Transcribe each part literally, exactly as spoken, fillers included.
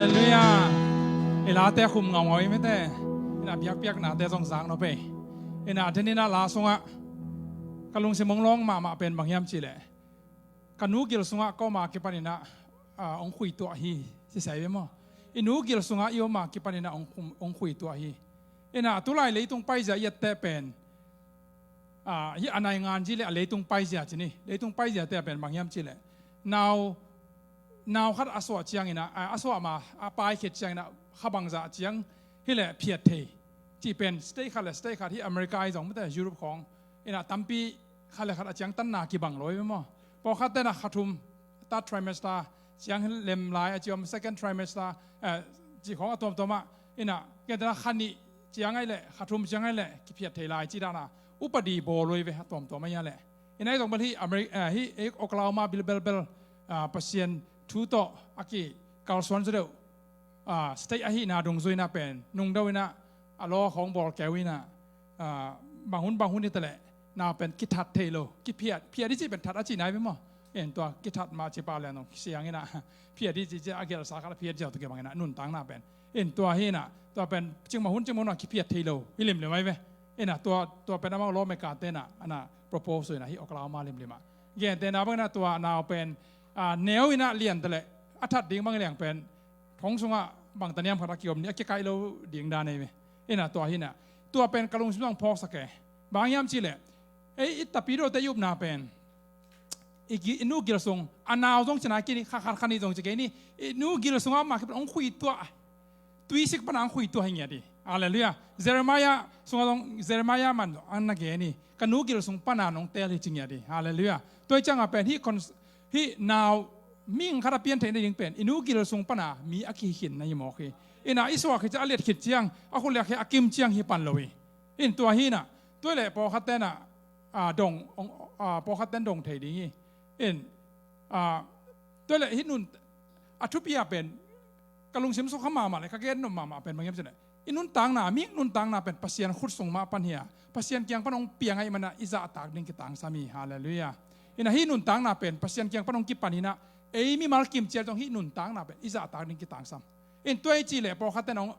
Halleluiah. I late khum ngaungau i mite. Ina biakpiaknate zong zak nop ei. Ina deninah la sungah ka lungsim hong lawng mahmah pen bang hiam cihleh, ka nu gil sungah ka om a kipaninah, ah, hong khuituah hi. Sisai ve maw? I nu gil sungah i om a kipaninah hong, hong khuituah hi. Ina tulai leitung paizia i etteh pen, ah, hi a naingan ci le a leitung paizia ci ni. Leitung paiziate a pen bang hiam cihleh, nau nau khat a suah cianginah, a, a suah ma a pai khit cianginah kha bangzah ciang hileh phiat thei cih pen state khat le state khat, hi America i zong mite, Europe khawng inah tampi khat le khat a ciangtanna kibang lo i ve maw? Pawlkhat tenah kha thum, third trimester ciang hi lem lai a ci om, second trimester, eh, cih khawng a tuamtuamah inah, kei tenah kha nih ciang ai leh, kha thum ciang ai leh kiphiat thei lai ci dana upadi bawl lo i ve a tuamtuamah ia leh. Ina i zong bel hi Ameri-, eh, hi, eh, Oklahoma bilbelbel, ah, Pasian thu tawh a kikalsuan zaw deuh, ah, state ahihna dungzui inah pen nungdo inah a law khawng bawl keu inah, ah, bang hun bang hun hi taleh nau pen kithat thei lo, kiphiat, phiat i cih pen that a cihna i ve maw? In tua kithat mah ci pah lian dong siang inah phiat i cih ciah a gelsa khat a phiat ziau tuk kei bang inah nuntakna pen. In tua hi inah tua pen cingmah hun cingmah hun a kiphiat thei lo hi limlim ai ve. Inah tua, tua pen amau lawmekate inah ana propose inah hi Oklahoma limlimah. Gente na bang inah tua nau pen, ah, neu inah lian taleh a that ding bang liang pen thong sungah bang taniam khat a kiom ni a kikaih lo ding dan ei ve. Inah tua hi inah tua pen ka lungsim zong phawksak e. Bang hiam cihleh, ei i tapidote i upna pen i gi-, i nu gil sung a nau zong cina kini kha khat kha nih zong ci kei ni. I nu gil sungah mah kipan hong khuituah, tuisik pana hong khuituah hi ngiat hi. Halleluiah. Jeremiah sungah zong, Jeremiah man zong an na gen hi. Ka nu gil sung pana nong teel hi ci ngiat hi. Halleluiah. Tua i ciangah pen hih kon-, hih nau mihing khat a pian theih nading pen i nu gil sung pana mi a kikhinna hi mawk hi. Inah i suak khit ciang, a liat khit ciang, a khuliak khit a kim ciang hi pan lo hi. In tua hi inah tua leh pawlkhat tenah, ah, dong, ong, ah, pawlkhat ten dong thei ding hi. In, ah, tua leh hih nun a thupi a pen ka lungsim sukha mahmah le ka gen nop mahmah pen bang hiam cihleh, i nuntakna, mi nuntakna pen Pasian khut sung mah pan hi a, Pasian kiang pan hong piang ahih manah i zahtak ding kitangsam hi. Halleluiah. Inah hih nuntakna pen Pasian kiang pan hong kipan inah ei mimal kimciat zong hih nuntakna pen i zahtak ding kitangsam. In tua i cihleh pawlkhat ten hong,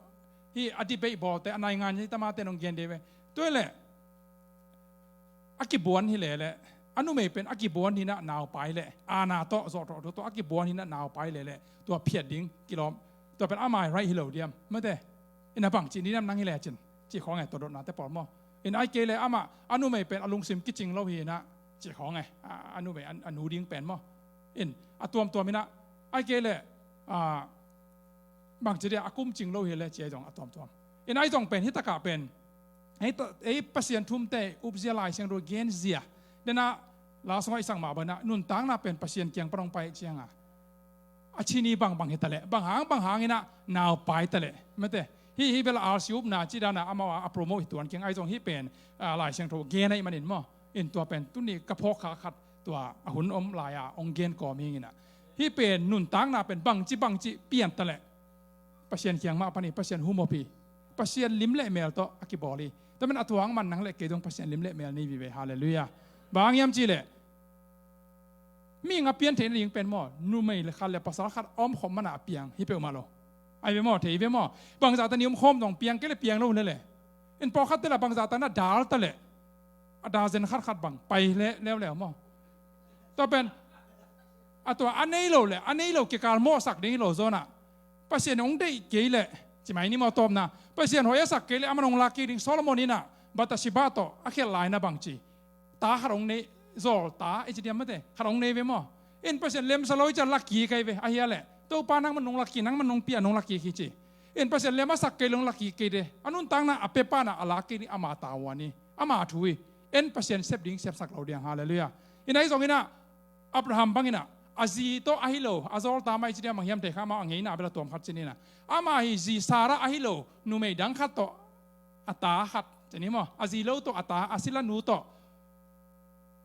hih a debate bawlte a naingan hi tamate hong gen dih ve. Tua leh a kibuan hi leleh, a numei pen a kibuan hi inah naupai leh, aana tawh zawhthawh thu tawh a kibuan hi inah naupai leleh tua phiat ding kilawm, tua pen ama right hi lo diam? Mate, inah bang cih ni diam nang hi lecin cih khawng e, tua dotnate pawl maw? In ai kei leh amah a numei pen a lungsim kicing lo hi inah cih khawng e, a, a numei a, a nu ding pen maw? In a tuamtuam inah ai kei leh, ah, bangci dia a kum cing lo hi le ci ai zong a tuamtuam. In ai zong pen hi takah pen ei ta-, ei Pasian thumte upzia, Lai Siangtho genzia, dena la sungah i sak mah bana nuntakna pen Pasian kiang pan hong pai cianga a cini bangbang hi taleh, bang hang bang hang inah naupai taleh, mate, hih, hih bela R C upna ci dana amau a, a promote hi tuan kiang ai zong hih pen, ah, Lai Siangtho gen ahih manin maw? In tua pen tuni ka phawk kha khat tua a hun om lai-a hong gen kawm hi inah hih pen nuntakna pen bangci bangci pian taleh Pasian kiang mah pan hi, Pasian humop hi, Pasian lim le mel tawh a kibawl hi. Tua men a thuang man nang le kei dong Pasian lim le mel nei vive. Halleluiah. Bang hiam cihleh, mihing a pian theih nading pen maw, numei le khat le pasal khat a omkhawm mana a piang hi peuhmah lo. Ai ve maw, thei ve maw? Bangzahta ni omkhawm dong piang kei le piang lo lele. In pawlkhatte la bangzahta na dal taleh a dazen khatkhat bang pai le leuleu maw? Tua pen a tua a nei lo le a nei lo kikal mawhsak ding hi lo zawnah Pasian hong deih kei leh, ci mai ni maw, tawpna, Pasian hoih a sak kei leh aman hong lak kik ding. Solomon inah Bathsheba tawh a khialh lai na bangci, ta khat hong nei, zawlta i ci diam mate, khat hong nei ve maw? In Pasian lemsa lo i ciah lak kik kei ve, ahia leh Topa nangman nong lak kik, nangman nong pia nong lak kik hi ci. In Pasian lem a sak kei leh hong lak kik kei de, a nuntakna a pia pana a lak kik ding ama tavuan hi, ama thu hi. En Pasian sep ding sepsak lo diang. Halleluiah. In ai zong inah Abraham bang inah a zi tawh ahi lo a zawlta mah i ci diam bang hiam thei kha, amau a ngeina bela tuam khat ci ni inah, ama hi zi Sarah ahi lo numei dang khat tawh a ta khat ci ni maw, a zi lo tawh a ta, a silanu tawh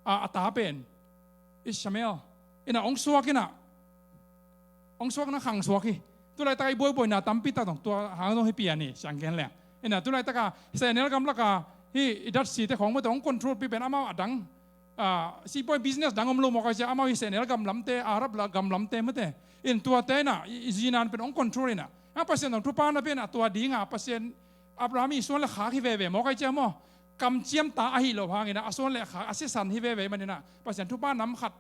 a, a ta pen Ishmael inah hong suak inah, hong suak na khang suak hi. Tulaitak i buaibuaina tampi tak dong tua hang dong hi pian hi, siang gen leng. Inah tulaitaka sehnel gamlaka hi i datsite khawng mate hong control pi pen amau a dang, ah, sipuai business dang om lo mawk ai cia, amau hi sehnel gamlamte, Arab la gamlamte mate. In tuate inah i, i zinan pen hong control inah, ang Pasian zong thupha na pia inah tua dinga Pasian Abraham i suan le khak hi veve maw, kai cia maw? Kamciam ta ahi lo hangin ah a suan le khak a sisan hi veve manin ah Pasian thupha nam khat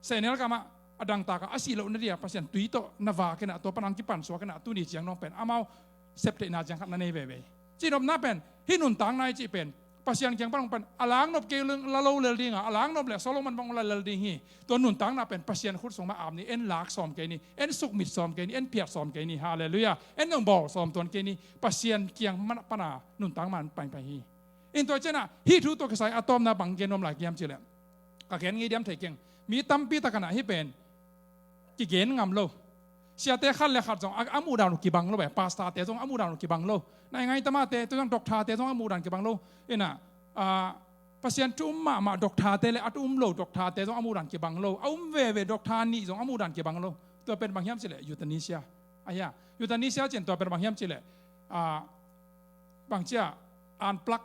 sehnel kamah a dangtak a, a sih loh na dia Pasian tui tawh na vak inah tua pan ang kipan suak inah tuni ciang nong pen amau septheihna ciang khat na nei veve. Cih nopna pen hih nuntakna i cih pen Pasian kiang pan hong pan a lak nop kei la lo lel dinga, a lak nop le Solomon bang hong la lel ding hi. Tua nuntakna pen Pasian khut sung mah ap ni, en lak sawm kei ni, en sukmit sawm kei ni, en phiat sawm kei ni. Halleluiah. En nong bawl sawm tuan kei ni. Pasian kiang man pana nuntak man paingpai hi. In tua cianah hih thu tawh kisai a tawpna bang gen nuam lai kiam cileh, ka gen ngei diam thei keng. Mi tampi takanah hih pen kigen ngam lo. Siate khat le khat zong a, a muhdan uh kibang lo eh. Pastorte zong a muhdan uh kibang lo. Naingai tamate, tua zong doctorte zong a muhdan kibang lo. Inah, ah, Pasian thu um mahmah doctorte le a thu um lo doctorte zong a muhdan kibang lo. A um veve doctor nih zong a muhdan kibang lo. Tua pen bang hiam cileh? Euthanasia. Ahi a, euthanasia cin tua pen bang hiam cileh? Ah, bangcia, unplug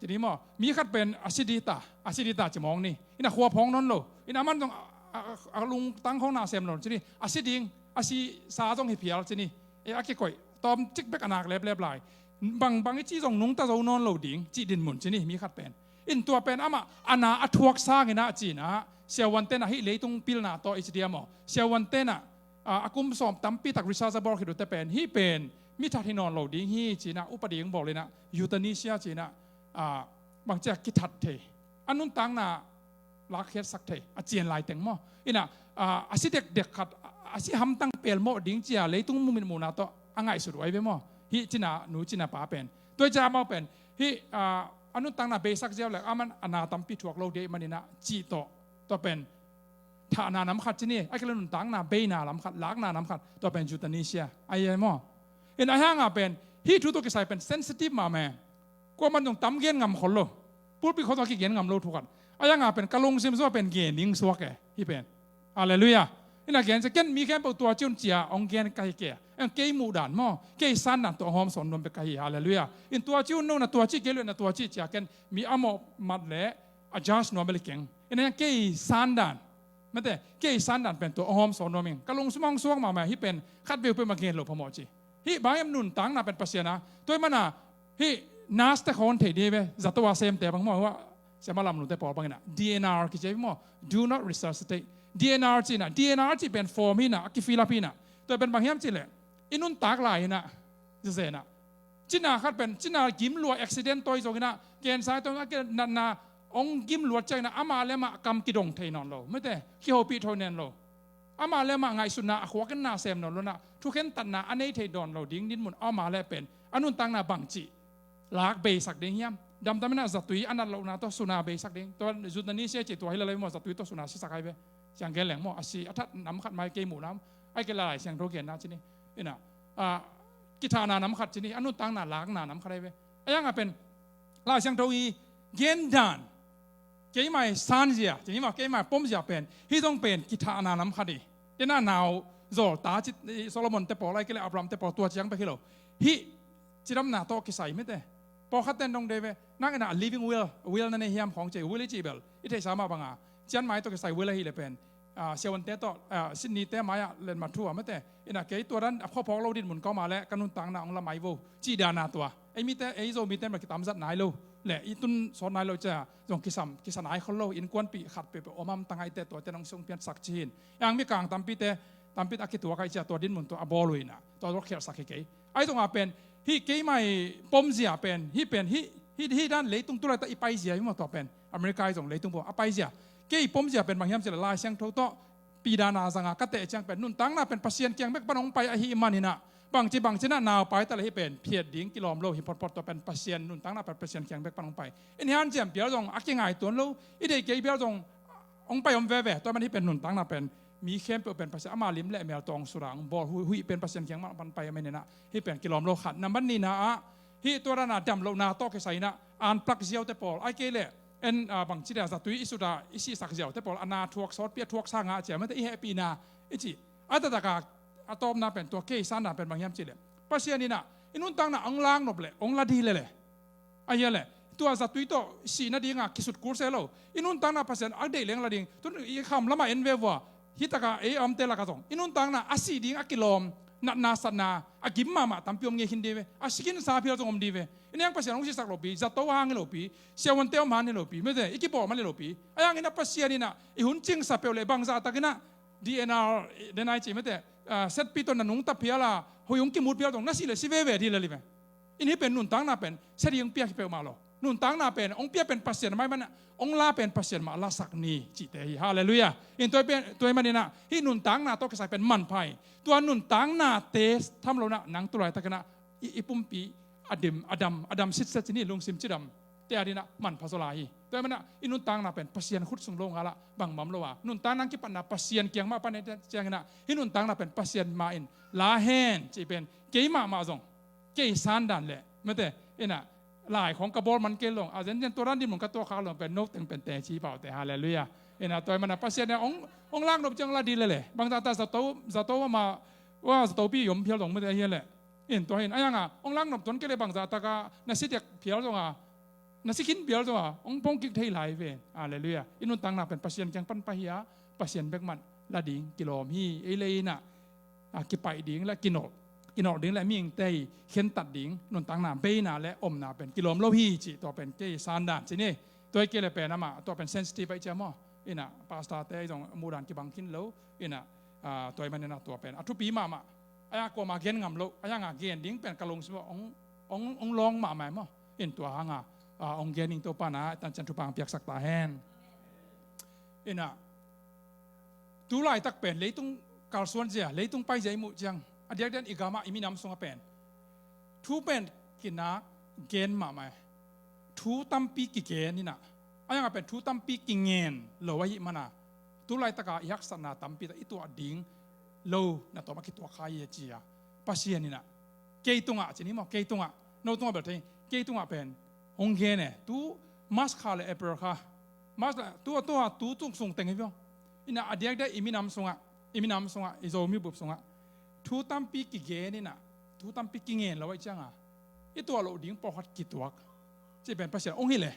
ci ni maw? Mi khat pen a si dita, a si dita ci mawng ni. Inah khua phawng nawn lo. Inah man zong a, a, a lungtang khawng na sem lo ci ni. A si ding, a si sa zong hi phial ci ni. E, a kikoih tawm cik bek a nak leplep lai. Bang, bang i ci zong nungta zo nawn lo ding cih dinmun ci ni mi khat pen. In tua pen amah a na a thuak sanginah cinah siavuantenah hih leitung pilna tawh i ci dia maw? Siavuantenah a, a kum sawm tampi tak research a bawl khit uhte pen hih pen mi that hi nawn lo ding hi cinah upa ding bawl inah euthanasia cinah, a, bangcia kithat thei, a nuntakna lakkhiatsak thei, a cian lai teng maw? Inah, a, a si dekdek khat, a, a si hamtang pelmawh ding cia leitung mumin muhna tawh a ngaihsut uh ai ve maw? Hih cina nu cina pa pen. Tua i cia amau pen hih, a, a nuntakna beisak ziau le aman a na tampi thuak lo dia i maninah cih tawh tua pen thahna nam khat ci ni, a kile nuntakna beina lam khat, lakna nam khat, tua pen euthanasia ahi ai maw? In ahi hanga pen hih thu tawh kisai pen sensitive mahmah. Kuaman zong tam gen ngam khol lo. Pulpit khol tawh kigen ngam lo thu khat. Ahi hanga pen ka lungsim zua pen gen ding suak e hih pen. Halleluiah. Inah gen cia ken mi khempeuh tua ci un cia hong gen ka hi kei. Eng kei muhdan maw, kei sandan tawh hong hawmsawn nuam bek ka hi. Halleluiah. In tua ci un no na tua ci kei lo na tua ci cia ken mi a mawh mat le a judge nuam bel i keng. Inah kei sandan, mate, kei sandan pen tua a hawmsawn nuam ing. Ka lungsim hong suak mahmah hih pen khat veu pen ma gen lo phamawh ci. Hih bang em nuntakna pen Pasian a. Tua i mana hih nurse te khawng thei dih ve, zato a semte bang maw, hua siama lam nute pawl bang inah D N R kici maw? Do not resuscitate. D N R ci inah, D N R ci pen form hi inah, a kifill up hi inah. Tua pen bang hiam cileh i nuntak lai inah, zezenah cina khat pen cina gimlua accident tawi zong inah, cancer tawi zong inah, natna hong gimluat ciang inah amah le amah kam kidong thei nawn lo, mate, kihopih tho nen lo. Amah le amah ngaihsutna a khuak in na sem nawn lo inah, thukhen tatna a nei thei dawn lo ding dinmun amah le pen a nuntakna bangci lak beisak ding hiam? Damdam inah zatui a nat lohna tawh suna beisak ding. Tua euthanasia ci tua hi lalai maw, zatui tawh suna sisak ai ve. Siang gen leng maw, a si a that nam khat mai kei muh nam. Ai kei Lai Siangtho genna ci ni. Inah, a, kithahna nam khat ci ni, a nuntakna lakna nam khat ai ve. A yanga pen Lai Siangtho i gendan, keimai sanzia ci ni maw, keimai pomzia pen hih zong pen kithahna nam khat i. Tena nau zawlta ci, Solomon te pawl ai kei le Abraham te pawl tua ciang bek hi lo. Hih cidamna tawh kisai mite. Pawlkhat ten dong dei ve, nang inah a living will, will na nei hiam khawng ci, will i cih bel i theihsa mah banga cianmai tawh kisai will ahi le pen, a, siavuante tawh, a, Sydney te mai-ah letmat thu a mate, inah kei tua dan a khuaphawk lo dinmun ka om a le ka nuntakna hong la mai vo cih dana tua. Ei mite, ei Zomite ma kitamzat nai lo le i tun sawt nai lo cia zong kisam, kisa nai khol lo, innkuanpih khat peuhpeuh om hamtang aite tuate nong sungpiansak ci hin. Ang mikang tampite, tampite a kituak ahi cia tua dinmun tua a bawl uh inah tua zawk khialhsak hi kei. Ahi zongah pen hih keimai pomzia pen hih pen hih, hih, hih dan leitung tulaita i paizia hi maw, tua pen America ahi zong leitung pua a paizia. Kei pomzia pen bang hiam cih le Lai Siangtho tawh pidana zanga ka teh ciang pen nuntakna pen Pasian kiang bek pan hong pai ahi maninah bangci bangcinah naupai ta le hih pen phiat ding kilawm lo hi photphot, tua pen Pasian nuntakna pen Pasian kiang bek pan hong pai. In hian ciam pial zong a kingai tuan lo, i deih kei pial zong hong pai om veve. Tua man hih pen nuntakna pen mi khempeuh pen Pasian ama lim le mel tawh hong sula hong bawl, hu-, huih pen Pasian kiang mah pan pai a meninah hih pen kilawm lo khat. Nambat nihna ah hih tua dana damlohna tawh kisai inah unplug ziaute pawl ai kei le en, a, bangci dia zatui i suta i sihsak ziaute pawl a na thuak sawtpi a thuak sanga a ciamate i hehpihna i cih a taktak a, a tawpna pen tua kei sandan pen bang hiam cih le Pasian inah i nuntakna hong laknop le hong la dih lele. Ahi a le tua zatui tawh sih nadinga kisut kul se lo. I nuntakna Pasian a deih leng la ding. Tun i kham lamah en ve vua. Hih taka ei a omte lakah zong i nuntakna a sih ding a kilawm, natna satna a gim mahmah tampi om ngei khin dih ve. A si khinsa phial zong om dih ve. I niang Pasian hong sisak lopi, zato hang hi lopi, siavuante om han hi lopi, mete i kibawl man hi lopi. A hang in ah Pasian in ah i hun cingsa peuh le bangzah takin ah D N R, denai ci mete, ah, setpi tawh na nungta phial a, hoih hong kimut phial zong na sih le si veve dih lel hi ve. In hih pen nuntakna pen sia ding hong pia hi peuhmah lo. Nuntakna pen hong pia pen Pasian mah ahih manin ah hong la pen Pasian mah lasak ni cihte hi. Halleluiah. In tua pen, tua ahih manin ah hih nuntakna tawh kisai pen manpha hi. Tua nuntaknate tham lo in ah nang tu laitakin ah i, i pumpi a dim, a dam, a dam sitset ci ni, lungsim cidam te ading in ah manpha zaw lai hi. Tua ahih manin ah i nuntakna pen Pasian khut sung lo ngal ah bangmah om lo a, nuntakna hong kipatna Pasian kiang mah pan hi ciangin ah hih nuntakna pen Pasian mah in la hen cih pen kei mahmah zong kei sandan le mete in ah lai khawng ka bawl man kei lo, a zenzen tua dan dinmun ka tuak khak lo pen no teng pen teci paute. Halleluiah. In ah tua ahih manin ah Pasian in ah hong, hong lak nop ciang la dih lel e. Bangzah tak zato, zato ama, wa, zatopi i om phial zong mete ahi leh. In tua hi in a hang a hong lak nop tuan kei leh bangzah tak a na si diak phial zong a, na si khin phial zong a hong pawng kik thei lai ve. Halleluiah. I nuntakna pen Pasian kiang pan pah hi a, Pasian bek mah la ding kilawm hi. Ei le ei in ah, a, kipaih ding le kinawh, kinawh ding le mihingte i khentat ding nuntakna beina le omna pen kilawm lo hi cih tua pen kei sandan ci ni. Tua hi kei leh pen amah tua pen sensitive ahih ciang maw, in ah pastorte zong muhdan kibang khin lo. In ah, a, tua ahih manin ah tua pen a thupi mahmah. A hang a kuamah gen ngam lo, a hang a gen ding pen ka lungsim ah hong, hong, hong lawng mahmah maw. In tua hang a, a, hong gen ding Topa in ah tancian thupha hong piaksak ta hen. In ah tu laitak pen leitung kalsuan zia, leitung pai zia i muh ciang a diakdiak in i gam ah i minam sungah pen thu pen kinak gen mahmah e. Thu tampi kigen in ah, a hang a pen thu tampi kingen lo ahih manin ah tu laitak a i haksatna tampi tak i tuah ding lo na tawm a kituak kha hi a ci a, Pasian in ah kei tungah ci ni maw, kei tungah, no tungah bel thei, kei tungah pen hong gen e. Tu March kha le April kha, March le, tu, tu, tu tung sung teng hi viau. In ah a diakdiak i minam sungah, i minam sungah, i Zomi bup sungah thu tampi kigen in ah, thu tampi kingen lo ahih ciang a i tuah loh ding pawlkhat kituak cih pen Pasian hong hilh e.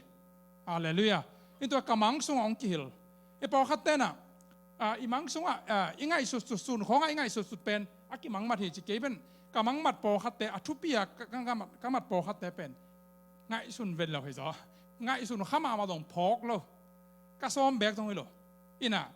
Halleluiah. In tua ka mang sungah hong kihilh. I pawlkhatte in ah, a, i mang sungah, a, i ngaihsut sut, sun khawngah i ngaihsut sut pen a kimang mat hi ci. Kei pen ka mang mat pawlkhatte, a thupi a ka, ka, ka mat, ka mat pawlkhatte pen ngaihsun ven lo hi zaw. Ngaihsun kha mahmah zong phawk lo. Ka sawm beek zong hi lo. In ah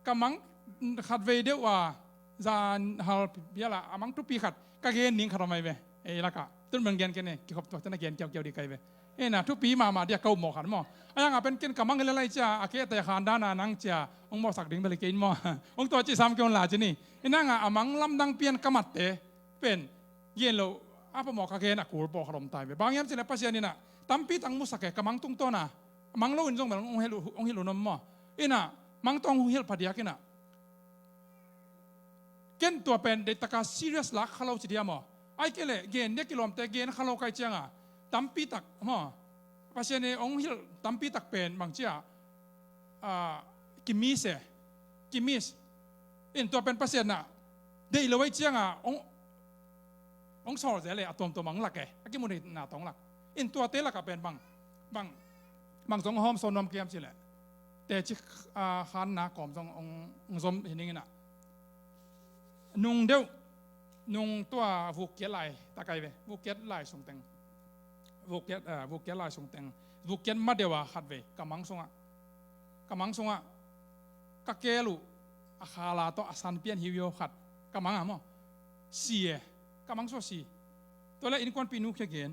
ka mang khatvei deuh a, zan hal phial a, a mang thupi khat ka gen ding khat om ahi ve. Ei lakah tun bang gen ken e, kikhop tuak tena gen kiaukiau dih kai ve. In ah thupi mahmah dih a ka upmawh khat maw. A hang a pen ken ka mang hi lel lai cia, a kehte khandan a nang cia hong mawhsak ding bel hi kei in maw. Hong tua cih sam kei un la ci ni. In ah a mang lamdang pian ka matte pen gen lo, a pamawh ka gen a kul pawlkhat om ta hi ve. Bang hiam cih leh Pasian in ah tampi tak musak e, ka mang tungtawn a. Mang lo in zong bel hong hilh, hong hilh un om maw. In ah mang tawh hong hilh phadiak in ah ken tua pen deihtak a serious lak kha lo ci dih a maw. Ahih kei leh gen ding a kilawmte gen kha lo ka hih ciang a tampi tak maw, Pasian in hong hilh tampi tak pen bang ci a, a, ki-miss e. Ki-miss. In tua pen Pasian in ah deih lo ahih ciang a hong, hong sawl zel e, a tuamtuam hong lak e, a kimuhtheihna tawh hong lak. In tuate lakah pen bang, bang, bang zong hawm sawn nuam ka hiam cih leh teci, a, khanna kawm zong hong, hong zom hi ning in ah nung deuh, nung tua vukkiat lai tak ahi ve. Vukkiat lai sung teng, vukkiat, a, vukkiat lai sung teng, vukkiat ma deuh a khatvei ka mang sungah, ka mang sungah ka keel uh a khala tawh a san pian hiuhiau khat ka mang a maw, si e. Ka mang sungah si. Tua leh innkuanpih nu kiang gen,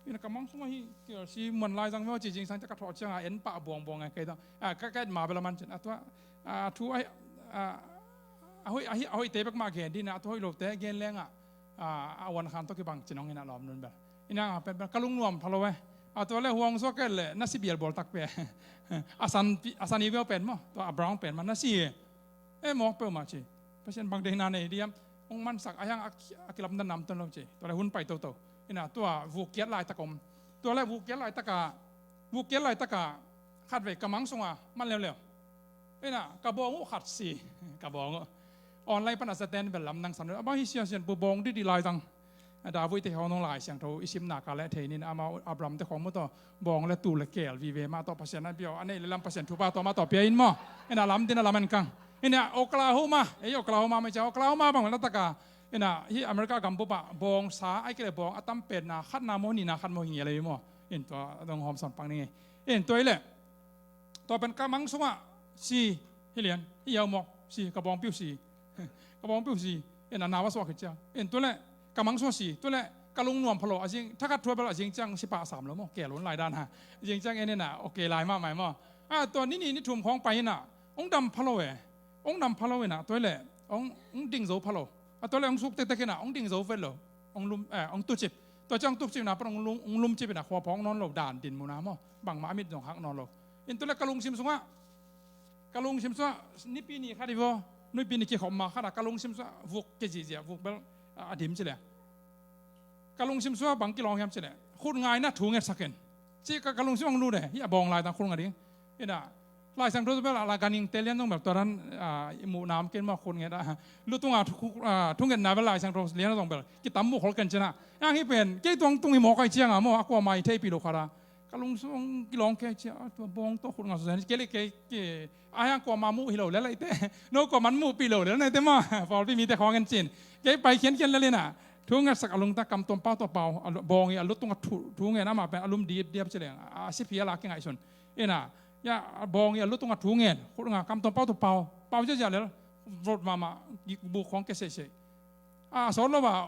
in ah ka mang sungah hi keel si, muan lai zang maw ci. Zingsang teh ka thawh ciang a en pah buangbuang e kei tawh. A, ka, ka et ma bel a man cin. A tua, a, thu a, a, a hoih, a hoih, a hoihte bek mah gen dih in ah, a thu hoih lote gen leng ah, a, a uan khan tawh kibang cin hong hi in ah lawmnun bel. In ah pen, pen ka lungnuam pha lo e. A tua leh huang suak kei leh na si bialbual takpi e. A san pi, a san hiuhiau pen maw, tua a brown pen mah na si e. E, mawk peuhmah ci. Pasian bang deihna nei dih hiam? Hong mansak a hiang a ki, a kilamdanna om tuan lo ci. Tua leh hun pai toto. In ah tua vukkiat laitak om. Tua leh vukkiat laitaka, vukkiat laitaka khatvei ka mang sunga man leuleu. In ah ka bawng uh khat si. Ka bawng uh. Online pan a zaten bel lamdang san uh. A bang hi sia sian pu bawng didi lai zang. David te khawng nong Lai Siangtho i simna ka leh thei nin, amau Abraham te khawng maw tawh bawng le tul le keel vive mah tawh Pasian a pia uh, a neih le lam Pasian thupha tawh mah tawh pia in maw. In ah lam din a lam en kang. Ina Oklahoma, ei Oklahoma mai cia Oklahoma bang na taka. Ina hi America gambup ah bawng sa ai kile bawng a tam petna khatna maw nina khat maw hi ngia lei maw. In tua dong hawm san pang ni ngei. In tua ile. Tua pen ka mang sungah si hi lian hi yau mawk si ka bawng piu si. Ka bawng piu si. Ina nawa suak hi cia. In tua le ka mang sungah si tua le ka lung nuam phalo a zing thakat thua bel a zing ciang si pah sam lo maw. Ke lun lai dan ha. A zing ciang en ina okay lai mah mai maw. A tua nini ni thum khawng pai ina. Ong dam phalo e. Ong dam phalo ina tua le ong ong ding zo phalo. A tua le ong suk tektek ina ong ding zo vet lo. Ong lum eh ong tucip. Tua ciang tucip ina pan ong lum ong lumcip ina khua phawng nawn lo dan din muna maw. Bangmah a mit zong hak nawn lo. In tua le ka lungsim sungah ka lungsim sungah nipi ni khat i vaw nipi ni kikhop ma khat a ka lungsim sungah vuk ke zihziah vuk bel a dim ci le. Ka lungsim sungah bang kilawng hiam ci le khut ngaina thu ngetsak in. Ci ka ka lungsim ang lu de hi a bawng lai tang khut nga ding. Ina Lai Siangtho bel a la ganing te lian zong bel tua dan i muh nam ken maw khut nget a. Lu tunga thu ngetna bel Lai Siangtho lian zong bel kitam muh khol ken cina. Yang hi pen kei tuang tung i mawk ai cianga maw a kua mai thei pi lo khara. Ka lungsung kilawng kei cia tua bawng tua khut nga susen kei le kei kei a hiang kua ma muh hi lo le lai te. No kua man muh pi lo le lai te ma pawlpi mi te khawng en cin. Kei pai khian khian le lina thu ngetsak a lungta kam tuam pau tua pau bawng i a lutung a thu ngen ama pen a lum diap diap ci leng a si phi a la ki ngaihsun. Ina ya bawng i a lutung a thu ngen khut nga kam tuam pau tua pau pau cia cia lel. Rot mama buk khawng ke sei sei. A sawt lo a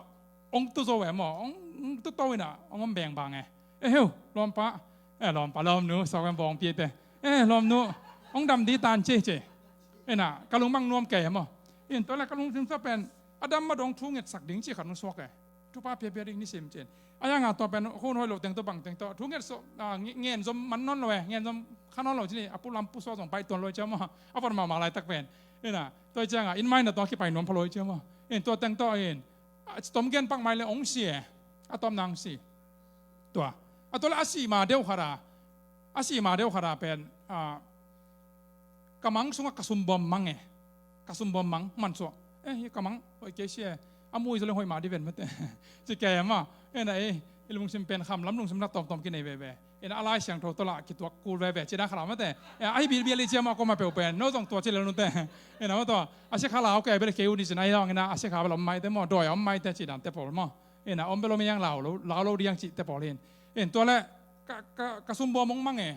ong tu zo e maw ong tu to ina ong om beng bang e. E heu lawmpa e lawmpa lawmnu sawk em bawng pi te e lawmnu ong dam di tan ce ce. Ina ka lung mang nuam ke e maw. In tua le ka lungsim sa pen a dam ma dong thu ngetsak ding ci khat ong suak e. Thupa piapia ding nisim cin a yanga tua pen hun hoi lo teng to bang teng to thu nget so ngen zom man nawn lo e ngen zom kha nawn lo cini a pu lam pu so zong pai tuan lo e cia maw. A von mama lai tak pen ina tua cianga in mai na tua kipai nuam pha lo e cia maw. In tua teng to in a tom gen pak mai le ong si e. A tom nang si tua a tua le a si ma deuh khara a si ma deuh khara pen a ka mang sungah ka sumbawm mang e. Ka sumbawm mang man suah e hi ka mang hoih kei si e. A mui zo le hoih ma di ven mate ci kei e ma. Ena e i lungsim pen kham lam lungsim na tawmtawm kinei veve. Ena a Lai Siangtho tawh lah kituak kul veve cina khalam mate. Ahi bilbial i ciam a koma peuh pen no zong tua ci lel nute. Ena maw tua a sikha lau kei bel kei uh ni cin ahi hawng ena a sikha bel om maite maw dawi a om maite ci dante pawl maw. Ena om bel om iang lau lo lau lo diang cihte pawl hin. En tua le ka, ka, ka sumbawm hong mang e.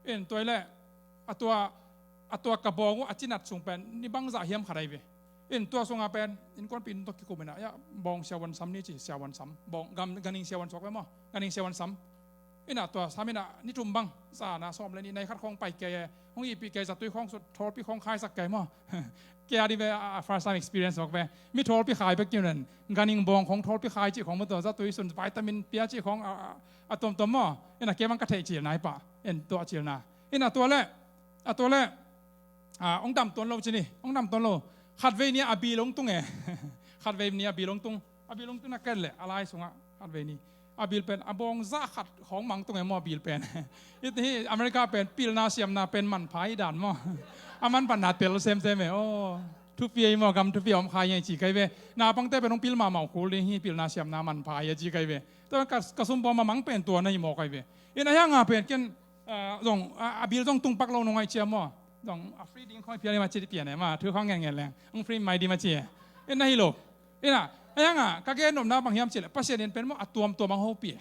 En tua le a tua a tua ka bawng uh a cinat sung pen ni bangzah hiam khat ahi ve. En tua sunga pen innkuanpih nun tawh kikum ina ya bawng siavuan sam ni ci siavuan sam bawng gam ganing siavuan suak ve maw ganing siavuan sam. Ina tua sam ina ni thum bang zana sawm le ni nai khat khawng pai kei e hong ihpih kei zatui khawng sut thawlpi khawng khaisak kei maw. Kei a di ve a first time experience mawk ve mi thawlpi khai bek kiunen ganing bawng khawng thawlpi khai cih khawng maw tua zatui sun vitamin pia cih khawng a tuamtuam maw. Ina kei bang ka theih cil nai pah en tua cilna. Ina tua le a tua le ong dam tuan lo cini ong dam tuan lo. Khatvei ni a bil ong tung e. Khatvei ni a bil ong tung a bil ong tung na ken le a lai sungah khatvei ni a bil pen a bawng zah khat khawng mang tung e maw a bil pen. It hi America pen pilna siamna pen manpha i dan maw. A manpha na tel semsem e aw. Thupi ei maw gam thupi a om khai ngai ci kai ve. Na pangte pen ong pil mahmah uh kul ding hi pilna siamna manpha i a ci kai ve. Tua ka sumbawm a mang pen tua na hi maw kai ve. In a hianga pen ken zong a bil zong tung pak lo nung ai cia maw. Zong a free ding khawng i pian i ma ci pian e ma thu khawng ngen ngen leng ong free mai di ma ci e. In na hi lo. Ina a hianga ka gen nopna bang hiam ci le Pasian in pen maw a tuamtuam ang hopih e.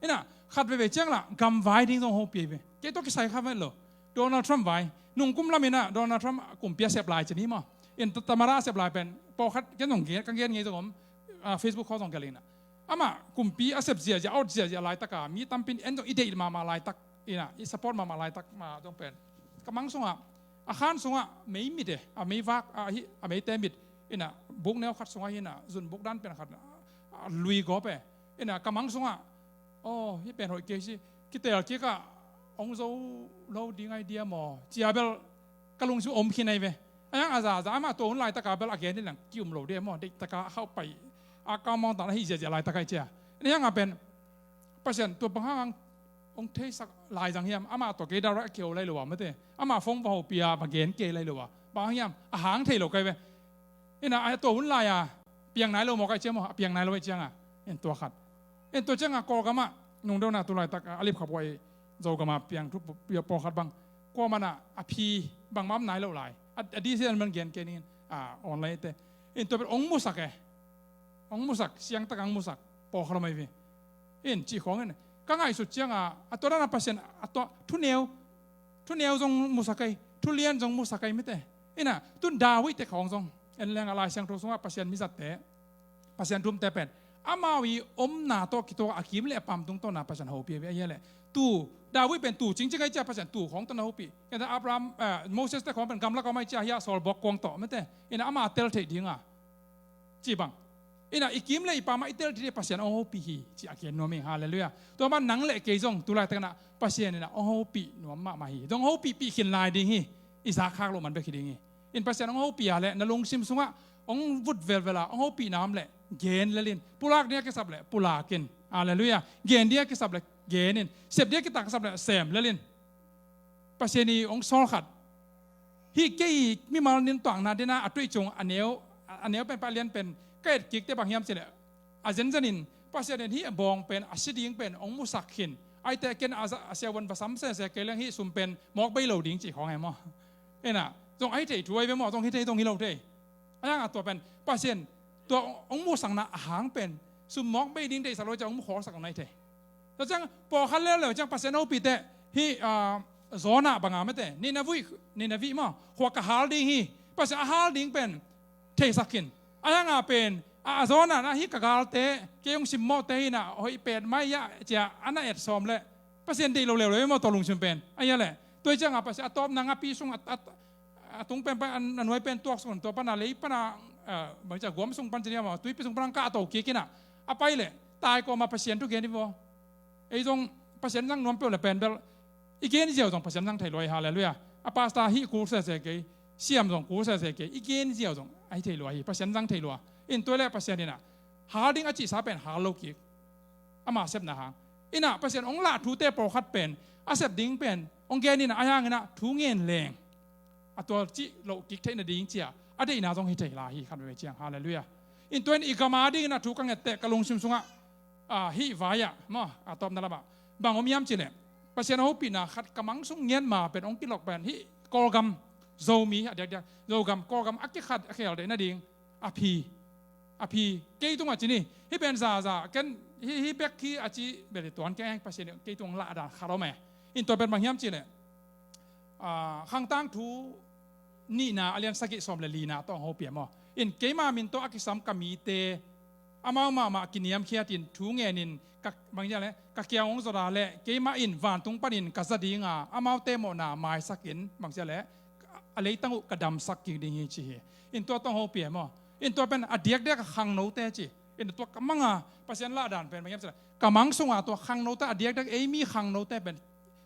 Ina khat veve ciang la gam vai ding zong hopih e ve. Kei tawh kisai kha vet lo. Donald Trump vai nung kum lam ina Donald Trump kumpi a sep lai ci ni maw. In tamara a sep lai pen pawlkhat ken zong gen ka gen ngei zong om. Facebook khawng zong gelh ina amah kumpi a sep ziahziah a ot ziahziah laitaka mi tampin en zong i deih mahmah laitak ina i support mahmah laitak ma zong pen ka mang sungah a khan sungah mei mit e a mei vak a hi a meite mit ina buk neu khat sungah hi ina zun buk dan pen khat a lui gawp e. Ina ka mang sungah aw hi pen hoih kei si kitel kikah ong zo lo ding ai dia maw cia bel ka lungsim om khin ai ve. A hiang a zaza amah tua hun laitaka bel a gen hi lang ki um lo dia maw deihtaka a khauh pai a kau mawngtan a hi ziahziah laitaka i cia. Ina hianga pen Pasian tua bang hang ong theisak lai zang hiam amah tua kei direct a kio lai lo a mate amah phone va hopia va gen kei lai lo a bang hang hiam a hang thei lo kai ve. Ina a tua hun lai a piang nai lo maw kai cia maw a piang nai lo i cianga en tua khat. En tua cianga Kawlgamah nungdeuna tu laitak a lipkhap huai Zogama piang thu pawlkhat bang kuamana a phi bangmah om nai lo lai. A, a detail man gen kei ning in, a, online te. In tua pen hong musak e. Hong musak, siangtak hong musak. Pawlkhat om ahi ve. In cih khawng in. Ka ngaihsut ciangin, a tua dan a Pasian, a tua, thuneu, thuneu zong musak ei, thulian zong musak ei mite. Ina, tun David te khawng zong. En leng a Lai Siangtho sungah Pasian mizatte. Pasian thumte pen. Amau i omna tawh kituak a kim le a pam tung tawh na Pasian hopih a hi a leh. Tu, David pen tu, cingcing ahi cia Pasian tu khawng tawh na hopih. Kenta Abraham, eh, Moses te khawng pen gamlak om ahi cia hi a sawlbawk kuang tawh mite. Ina ama tel theih dinga. Ci bang. Ina i kim le i pam a i tel theih ding Pasian hong hopih hi. Ci a gen nuam hi. Halleluiah. Tua man nang le kei zong tu laitak ina Pasian ina hong hopih nuam mahmah hi. Zong hopih pih khin lai ding hi. I zak khak loh man bek hi ding hi. In Pasian hong hopih a leh na lungsim sungah hong vut velvel a hong hopih na om leh gen lel in. Pulak ding a kisap leh pulak in. Halleluiah. Gen ding a kisap leh gen in. Sep ding a kitak kisap leh sem lel in. Pasian i hong sawl khat. Hih kei mimal nin tuakna dena a tuih cung a neu, a neu pen pa lian pen ka et kik te bang hiam cileh. A zenzen in Pasian in hih a bawng pen a si ding pen hong musak khin. Aite ken a za-, a siavuan va sam sese kei leng hih sum pen mawk bei lo ding cih khawng e maw. Ena, zong ahi thei thu ahi ve maw, zong hi thei, zong hi lo thei. A yang a tua pen Pasian tua hong musakna a hang pen sum mawk bei ding deihsak lo ciang hong mukhawlsak lo na hi thei. Tua ciang pawlkhat leuleu ciang Pasian hopihte hih, ah, Jonah banga mete, Nineveh, Nineveh maw, khua ka hal ding hi. Pasian a hal ding pen theisak khin. A yang a pen, a, a Jonah na hih ka galte, kei hong simmawhte hi na, hoih pen mai ah cia, a na et sawm leh Pasian deih lo leuleu maw tua lungsim pen. A hia leh. Tua hi ciang a Pasian a tawpna ngapi sung a, a, a tung pen pan, a nuai pen tuak sung, tua pan a lei pan a, a, bang cia guam sung pan ci dia maw, tuipi sung pan a kah to kik in a. A pai leh, tai kawm a Pasian thu gen hi vaw. Ei zong Pasian zang nuam peuh le pen bel. I gen ziau zong Pasian zang thei lua hi, halleluiah. A pastor hih kul sese kei, siam zong kul sese kei. I gen ziau zong ahi thei lua hi, Pasian zang thei lua. In tua leh Pasian in a. Hal ding a cihsa pen hal lo kik. Ama sepna hang. In a Pasian hong lah thute pawlkhat pen. A sep ding pen. Hong gen in a, a hang in a thu ngen leng. A tua cih loh kik theih nading cia. A deihna zong hi thei lai hi khat veve ciang. Halleluiah. In tua in i gam a ding in a thu ka ngette ka lungsim sungah. A, hih vai ah, maw, a tawpna lamah. Bang om hiam cileh. Pasian a hopihna khat ka mang sung ngiat ma pen hong kilok pen. Hih Kawlgam Zomi, a diakdiak. Zogam, Kawlgam a kikhat, a khel deih nading. A phi. A phi. Kei tungah ci ni. Hih pen zaza. Ken, hih, hih bek hi a ci, bel tuan kei heng Pasian, kei tung lah dan khat om e. In tua pen bang hiam cileh. A, Khangtang thu nihna a lian sagih sawm le lina tawh hong hopih maw. In keima min tawh a kisam ka mite, amau mahmah kiniamkhiat in thu ngen in ka, bang cia leh, ka kiang hong zot a leh, keima in vantung panin ka za dinga, amaute mawhna maisak in, bang cia leh, a leitang uh ka damsak kik ding hi ci hi. In tua tawh hong hopih maw. In tua pen a diakdiak a khangnote ci. In tua ka manga, Pasian lah dan pen, bang hiam cia leh. Ka mang sunga tua khangnote a diakdiak, ei mi khangnote pen.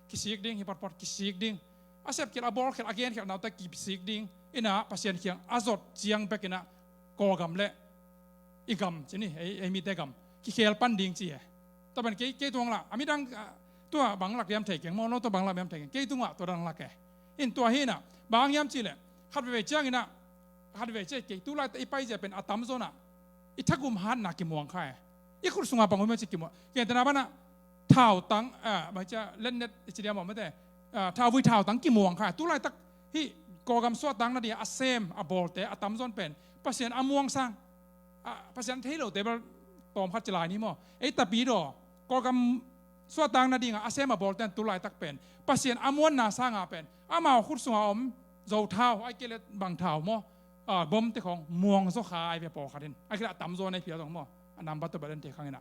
Kisik ding, hi potpot kisik ding. A sep khial, a bawl khial, a gen khial naute kisik ding. Ina Pasian kiang a zot ciang bek ina Kawlgam le i gam ci ni, ei, ei mite gam. Kikhel pan ding ci e. Tua pen kei, kei tuang lah, a midang, a, tua bang lak diam thei keng, maw no tua bang lak diam thei keng. Kei tungah tua dang lak e. In tua hi na, bang hiam cileh. Khat veve ciang ina, khat veve ciang kei, tu lai ta i pai zia pen a tamzaw na. I thagum hatna kimuang kha e. I khut sunga bang om hiam ci kimuang. Kei tena bana, thautang, a, bang cia, letnet, i ci dia maw mete. A, thauvui thautang kimuang kha. Tu laitak, hih, Kawlgam suahtang na dia, a sem, a bawlte, a tamzaw pen. Pasian a muang sang. A, Pasian thei lo te bel tawm khat ci lai ni maw. Ei tapi daw. Kawlgam suahtang na dinga, a sem a bawlte tu laitak pen. Pasian a muanna sanga pen. Amau khut sunga om, zo thau, ai kei leh bang thau maw. A, bom te khawng, muang zaw kha ai ve pawlkhat in. Ai kei leh a tamzaw na i pia zong maw. A nambat to bel en te khang ina.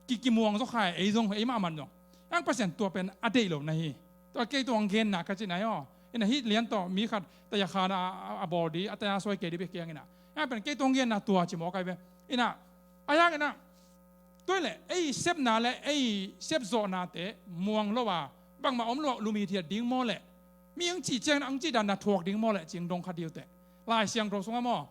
Ki, kimuang zaw kha ei zong, ei mah man zong. Ang Pasian tua pen a deih lo na hi. Tua kei tuang genna ka ci na hi aw. Ina hih lian tawh mi khat taya khan a, a, a bawl di, a taya suai kei di bek kiang ina. Ang pen kei tuang genna tua ci mawk ai ve. Ina, a yang ina, tua leh, ei sepna leh, ei sep zawhnate, muang lo a, bangmah om lo a, lum hithiat ding maw leh. Mi ang ci ciang, ang ci dan na thuak ding maw leh, cing dong khat diu te. Lai Siangtho sunga maw.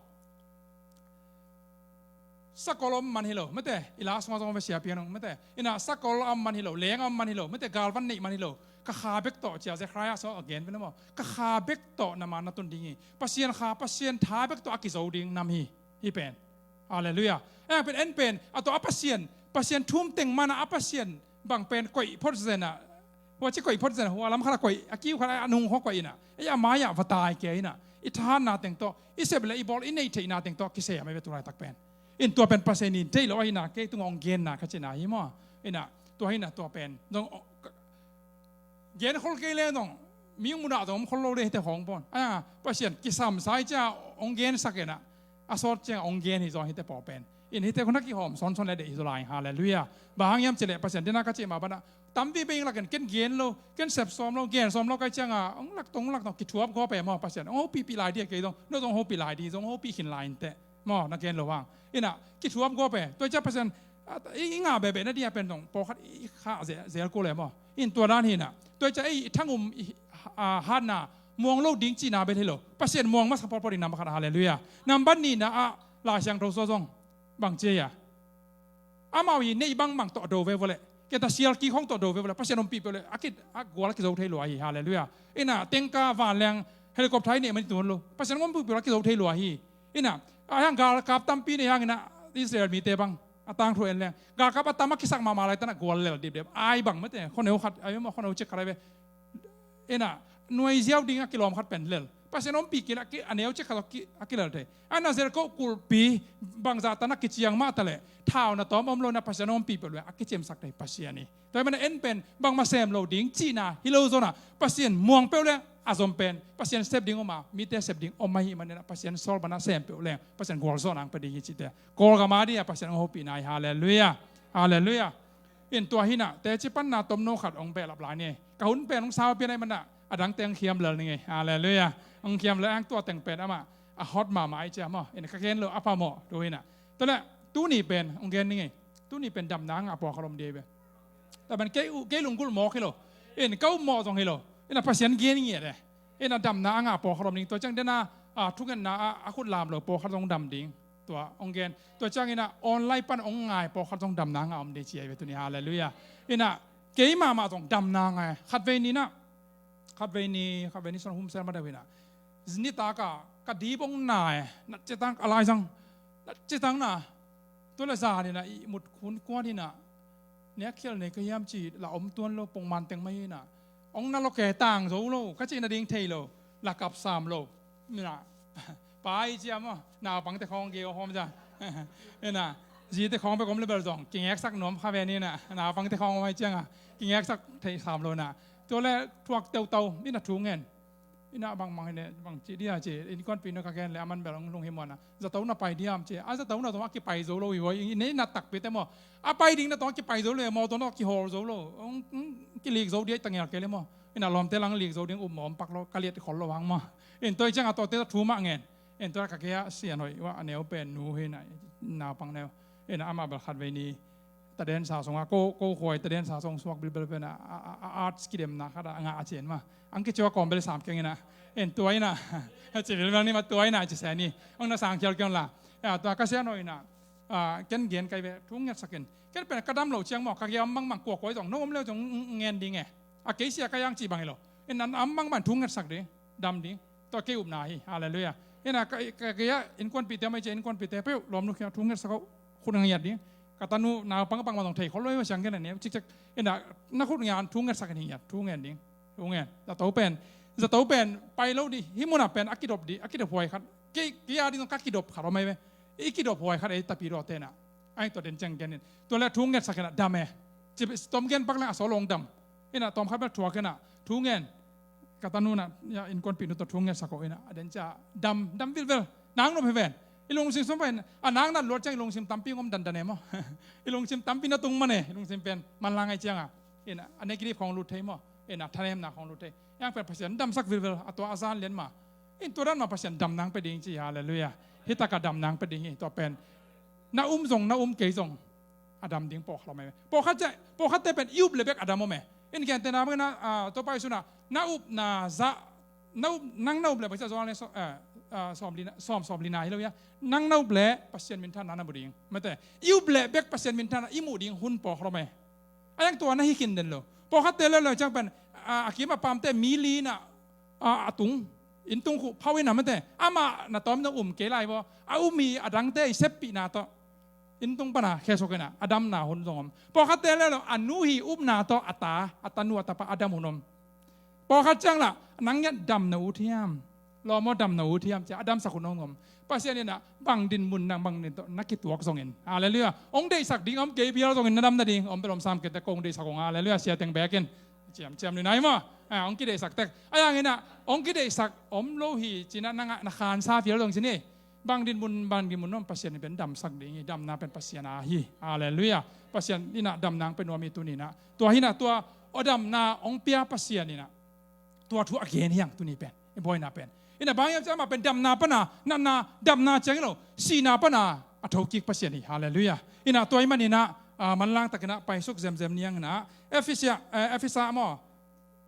Sakol om man hi lo, mete, i la sungah zong ve sia pian ong, mete. Ina sakol om man hi lo, leng om man hi lo, mete, galvan neih man hi lo. Ka kha bek tawh cia Zechariah sungah a gen pen maw. Ka kha bek tawh na man na tun ding hi. Pasian kha, Pasian tha bek tawh a kizo ding nam hi. Hi pen. Halleluiah. Eh, pen en pen, a tawh a Pasian, Pasian thum teng man a Pasian, bang pen koih phot zen a. Hua ci koih phot zen a, hua lam khat a koih, a kiu khat a nung hua koih ina. Ei a mai a va tai kia ina. i thahatna teng tawh, i sep le i bawl, i neih theihna teng tawh kisem ahi ve tu laitak pen. In tua pen Pasian in deih lo ahihna, kei tungah hong genna ka cihna hi maw. Inah tua hinah tua pen zong genkhol kei le zong mi hong mudah zong om khol lo le hite khawng pawn. A, Pasian kisamsa hi ciah hong gensak inah, a sawt ciangah hong gen hi zaw hite paw pen. In hite khun a kihawm sawnsawn le deih hi zaw lai. Halleluiah. Bang hang hiam cileh Pasian dena ka cih mah banah tampi bei ing lakin ken gen lo, ken sep sawm lo, gen sawm lo kai cianga hong lak tong hong lak tong kithuap gawp e maw. Pasian hong hopihpih lai dih a kei zong, no zong hopih lai dih, zong hopih khin lai inteh maw, na gen lo hang. Inah kithuap gawp e. Tua ciah Pasian i ngah behbeh na dih a pen zong pawlkhat i khah zel ko le maw. In tua dan hinah tua ciah ei i thangum i hatna muang lo ding cihna bel hi lo. Pasian muang masa pawlpawl ding nambat khat. Halleluiah. Nambat nihna ah Lai Siangtho sua zong bang ci a, amau hi neih bangbang tawh do ve vawleh, keta sial kik hong tawh do ve vawleh, Pasian ompih peuh leh a kit a gual a kizo thei lua hi. Halleluiah. Inah tengka vanleng helicopter hi neih mani tun lo, Pasian ompih peuh leh a kizo thei lua hi. Inah a hiang galkap tampi nei hang inah Israel mite bang a tangthu en leng galkap a tam a kisak mahmah lai tanah gual lel dipdep ai bang mate, khoneu khat ai maw, khoneu cik khat ai ve. Inah nuai ziau ding a kilawm khat pen lel. Pasian ompih kila a neu cik khat a kilel thei. Ana Jericho kulhpi bangzah tan a kiciang mah taleh thau na tawm om lo inah Pasian ompih peuh leh a kiciamsak thei Pasian hi. Tua hi mana en pen bangmah sem lo ding cihna hi lo zonah Pasian muang peuh leh a zom pen Pasian sep ding om a, mite sep ding om ahi maninah Pasian sawl banah sem peuh leng Pasian gualzawh nang pia ding hi cihte Kawlgam a dih a Pasian hong hopihna hi. Halleluiah. Halleluiah. In tua hinah teci panna tomno khat hong behlap lai ni. Ka hun pen hong sau pian ahi manah a dangte hong khiam lel ni ngei. Halleluiah. Hong khiam lel ang tua teng pen amah a hot mahmah ahi cia maw. In ka gen lo a phamawh tu hinah. Tua leh tuni pen hong gen ni ngei. Tuni pen damna a ngah pawlkhat om dih ahi ve. Tua pen kei lunggulh mawk hi lo. In ka upmawh zong hi lo. Inah Pasian gen ngiat e. Inah damna a ngah pawlkhat om ding tua ciang dena thungetna ah a khut lam lo pawlkhat zong dam ding. Tua hong gen. Tua cianginah online pan hong ngai pawlkhat zong damna a ngah om ding ci ahi ve tuni. Halleluiah. Inah kei mahmah zong damna ngai. Khatvei ninah khatvei ni khatvei ni suan humsel ma deuh hinah nitaka ka dip hong na e. Natcetang a laizang natcetang na. Tua le zan hinah i mut khun kuan hinah nekkhial nei ka hiam ci la om tuan lo, pongman teng mah hinah hong na lo ke tang zo lo, ka cihna ding thei lo, la kap sam lo. Inah pai cia maw, naupangte khawng gei hawm cia. Inah zite khawng bek om le bel zong kingeksak nuam kha ve ninah, naupangte khawng om ahi cianga kingeksak thei sam lo inah. Tua le thuak teutau inah thu ngen. Inah bangmang hi ne bang ci dia ci, innkuanpihnu ka gen le a man bel hong lung hi muanah zato na pai diam ci. A zato na zong a kipai zo lo hi ua, i neihna takpite maw. A pai ding na tawh a kipai zo lo hi maw, tawh na kihawl zo lo. Hong kilik zo dia i tangel kei le maw. Inah lawmte lang lik zo ding upmawh om pak lo, ka liat khol lo hang maw. In tua i ciangah tuate tawh thu mah ngen. In tua ka kei a sian hoih ua a neu pen nu hi inah, naupang neu. Inah amah bel khatvei ni tadensa sungah ko ko khuai tadensa sung suak bilbel pen a arts kidemna khat a ngah a cin mah. Ang kicu a kawm bel sam keng inah. En tua inah a ci bilbel ni mah tua inah a ci seni. Ang na sang khial keng la. Tua ka sian hoih inah ken gen kai ve thu ngetsak in. Ken pen ka dam lo ciang maw ka giam bangmang kuakuai zong no om leu zong ngen ding e. A kei sia ka yang ci bang hi lo. En an am bangmang thu ngetsak ding dam ding. Tua kei upna hi. Halleluiah. Inah ka kei a innkuanpihte mai ci a innkuanpihte peuh lawmnu khiang thu ngetsak oh khut ngiat ding. Ka tanu naupang pang ma zong thei khol lo hi siang gen a neu cikcek. Inah na khut ngiat thu ngetsak in hi ngiat thu ngen ding. Thu ngen zato pen zato pen pai lo dih hi munah pen a kidop dih a kidop huai khat. Kei kei a dih zong ka kidop khat om ai ve. I kidop huai khat ei tapi dawte inah. Ai tua den ciang gen in tua le thu ngetsak inah dam e. Ci tom gen pak leng a sawl long dam. Inah tawm khat bel thuak inah thu ngen. Ka tanu inah innkuanpihnu tawh thu ngetsak oh inah a den cia dam dam vilvel. Nang nop hi ven. I lungsim sung pen a nang nat luat ciang i lungsim tampi ngom dandan e maw. I lungsim tampi na tung man e i lungsim pen manlang ai cianga. Inah a negative khawng lut thei maw. Inah thanemna khawng lut thei. Yang pen Pasian damsak vilvel a tua a zan lian ma. In tua dan ma Pasian dam nang pe ding ci. Halleluiah. Hitakah dam nang pe ding hi tua pen. Na um zong na um kei zong a dam ding pawlkhat om e. Pawlkhat cia pawlkhatte pen i up le bek a dam om e. In gentehna bangin ah Topa Jesu na na up na za na up nang na up le bek cia zual ne sawm sawm lina hi lo ia. Nang na up le Pasian minthanna na mu ding mate i up le bek Pasian minthanna i muh ding hun pawlkhat om e. A yang tua na hi khin den lo. Pawlkhatte le lo ciang pen a kim a pamte mi li na a tung inn tung khuh phau in a mate amah na tawm na um kei lai vaw a um hi a dangte i seppihna tawh inn tung pana khesuk in a a damna hun zong om. Pawlkhatte le lo a nu hi upna tawh a ta a tanu a tapa a dam hun om. Pawlkhat ciang lah nang ngiat dam na ut hiam? Lawm aw, dam na ut hiam ci-a a damsak hun hong om. Pasian in ah bang din mun nang bang din tawh na kituak zongin, halleluiah, hong deihsak ding om. Kei bial zongin na dam nading om, bel om sam kei teh, ko hong deihsak hong, halleluiah, siateng bekin. Ciamciam ni nai maw? Ah, hong kideihsak tek. Ahi hangin ah hong kideihsak om lo hi ci-in ah na ngah, na khansa phial zong ci ni. Bang din mun, bang din mun om, Pasian in pen damsak ding hi. Damna pen Pasian a hi. Halleluiah. Pasian in ah damna hong pia nuam hi tuni-in ah. Tua hi-in ah tua aw damna hong pia Pasian in ah tua thu a gen hi hang tuni pen, i buaina pen. In ah bang hiam cih leh amah pen damna pana, natna, damna ciang hi lo, sihna pana a thokik Pasian hi. Halleluiah. In ah tua ahih manin ah, ah, manlang takin ah paisuk zemzem ni hang in ah, Efesa, eh, Efesa maw,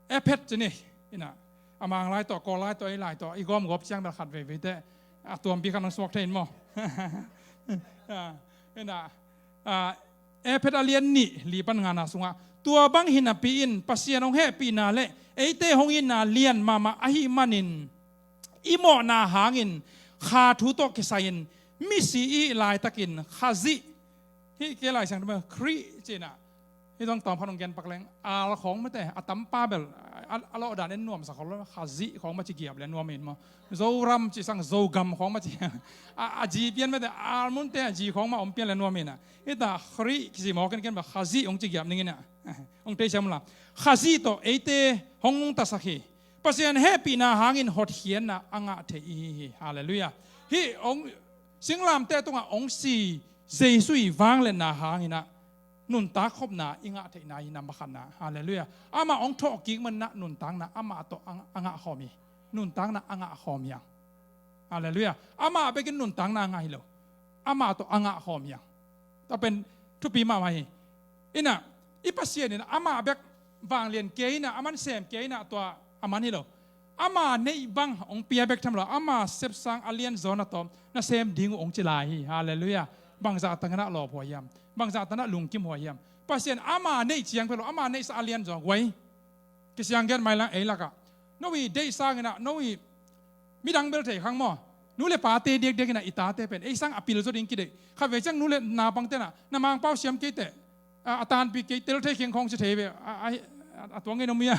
Ephet ci ni. In ah a Mang lai tawh, Kawl lai tawh, ei lai tawh i gawmgawp ciang bel khat veivei teh a tuampi khat hong suak thei in maw? Ah, in ah, ah, Ephet a lian nih, li pan ngana sungah, tua bang hi napi-in Pasian hong hehpihna le eite hong itna lian mahmah ahih manin, i mawhna hangin kha thu tawh kisai-in misi i hih laitakin Khazih, hih kei Lai Siangtho Khrih ci-in ah, hih zong tawm khat hong gen pak leng, al khawng mate, a tampa bel a, a lawhdan en nuamsa khol lo, Khazih khawng mah ci giap le nuam in maw? Zoram ci sang Zogam khawng mah ci. A, a zi pian mate, al munte a zi khawng mah om pian le nuam in ah. Hih ta Khrih kici mawk in ken bel Khazih hong ci giap ning in ah. Hong tei siam la. Khazih tawh eite hong nungtasak hi. Pasian hehpihna hangin hotkhiatna a ngah theih i hi hi. Halleluiah. Hih hong singlamteh tungah hong si Jesu i vangliatna hangin ah nuntak khopna i ngah theihna hi, number khatna. Halleluiah. Amah hong thawhkik manin ah nuntakna amah tawh a, a ngah khawm hi. Nuntakna a ngah khawm hi hang. Halleluiah. Amah bekin nuntakna a ngah hi lo. Amah tawh a ngah khawm hi hang. Tua pen thupi mahmah hi. In ah, i Pasian in ah amah bek vanglian kei in ah, aman sem kei in ah tua a man hi lo. Ama neih bang hong pia bek tham lo, ama sepsang a lianzaw na tawm na sem ding uh hong ci lai hi. Halleluiah. Bangzah takin ah lawphuai hiam? Bangzah takin ah lungkimhuai hiam? Pasian ama neih ciang pia lo, ama neihsa a lianzaw guai. Kisiang gen mai lang ei lakah, no i deih sangin ah, no i midang bel thei khang maw? Nu le pate diakdiak in ah i tate pen ei sang a pilzaw ding kideih. Khatvei ciang nu le naupangte in ah, na Mangpau siam kei teh, a, a tanpih kei, tel thei kheng khawng ci thei ve. A, a, a, a tuang in om hi a.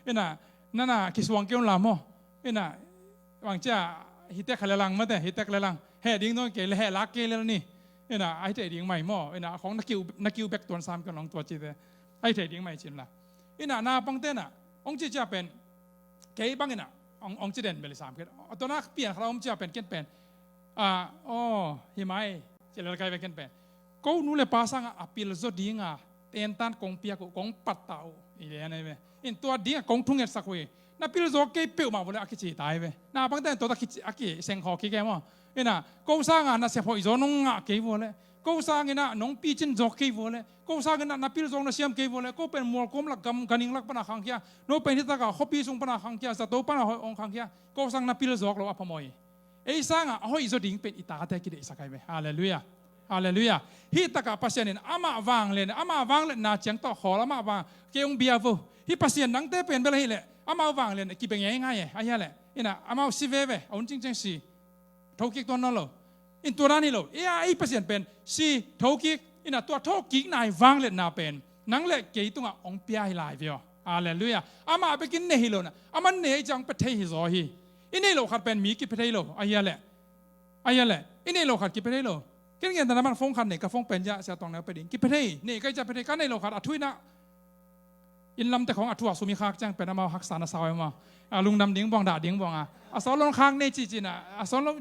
In ah, na na kisuang kei un la maw? In ah, bang ci a, hi tek kha le lang mate, hi tek le lang. Heh ding dong kei le heh lak kei lel ni. In ah, a hi thei ding mai maw? In ah, khawng na kiu, na kiu bek tuan sam kei un lang tua cite. A hi thei ding mai ci un la. In ah, naupangte in ah hong ci ci a pen, kei bangin ah hong, hong ci den bel i sam kei. A tua na pian khat a om ci a pen ken pen, ah, aw, hi mai ci lel kai ve ken pen. Ko nu le pa sangah a pilzaw dinga tentan kong piak uh, kong pattah uh, i den ai ve. In tua dinga kong thungetsak uh hi. Na pilzaw kei peuhmah vua le a kici ta ai ve. Naupangte in tua a kici, a kiseng khawh kik e maw? In ah, ko sangah nasep hoihzaw nong ngah kei vua le, ko sangin ah nong picin zawk kei vua le, ko sangin ah na pilzaw na siam kei vua le, ko pen mualkawm lak, gam ganhing lak pana khangkhia, no pen hitakah khuapi sung pana khangkhia, zato pana hong khangkhia, ko sang na pilzawk lo a phamawh hi. Ei sangah a hoihzaw ding pen i tate kideihsak ai ve. Halleluiah. Halleluiah. Hih takah Pasian in amah vanglian, amah vangliatna ciang tawh khawl, amah vang, kei hong bia vo. Hih Pasian nangte pen bel ahih leh amau vanglian kibia ngeingai e, ahih leh. In ah, amau si veve, a hun cingciang si. Thokik tuan nawn lo. In tua dan hi lo. Ei a, ei Pasian pen si, thokik. In ah, tua thokikna i vangliatna pen nang le kei tungah hong pia hi lai ve aw. Halleluiah. Amah bekin nei hi lo in ah, aman nei ahih ciang hong pia thei hi zaw hi. I neih loh khat pen mi kipia thei lo, ahih leh. Ahih leh i neih loh khat kipia thei lo. Ken ngen ta na man phone khat nei, ka phone pen ciah Sia Tuang Neu pia ding. Kipia thei, nei ka hih ciah pia thei, ka neih loh khat a thu in ah, inn lamte khawng a thu a sum i khak ciang pen amau haksa na sa uh e maw? A lungdam ding buang, dah ding buang a, a sawl lo khak nei ci ci in ah, a sawl lo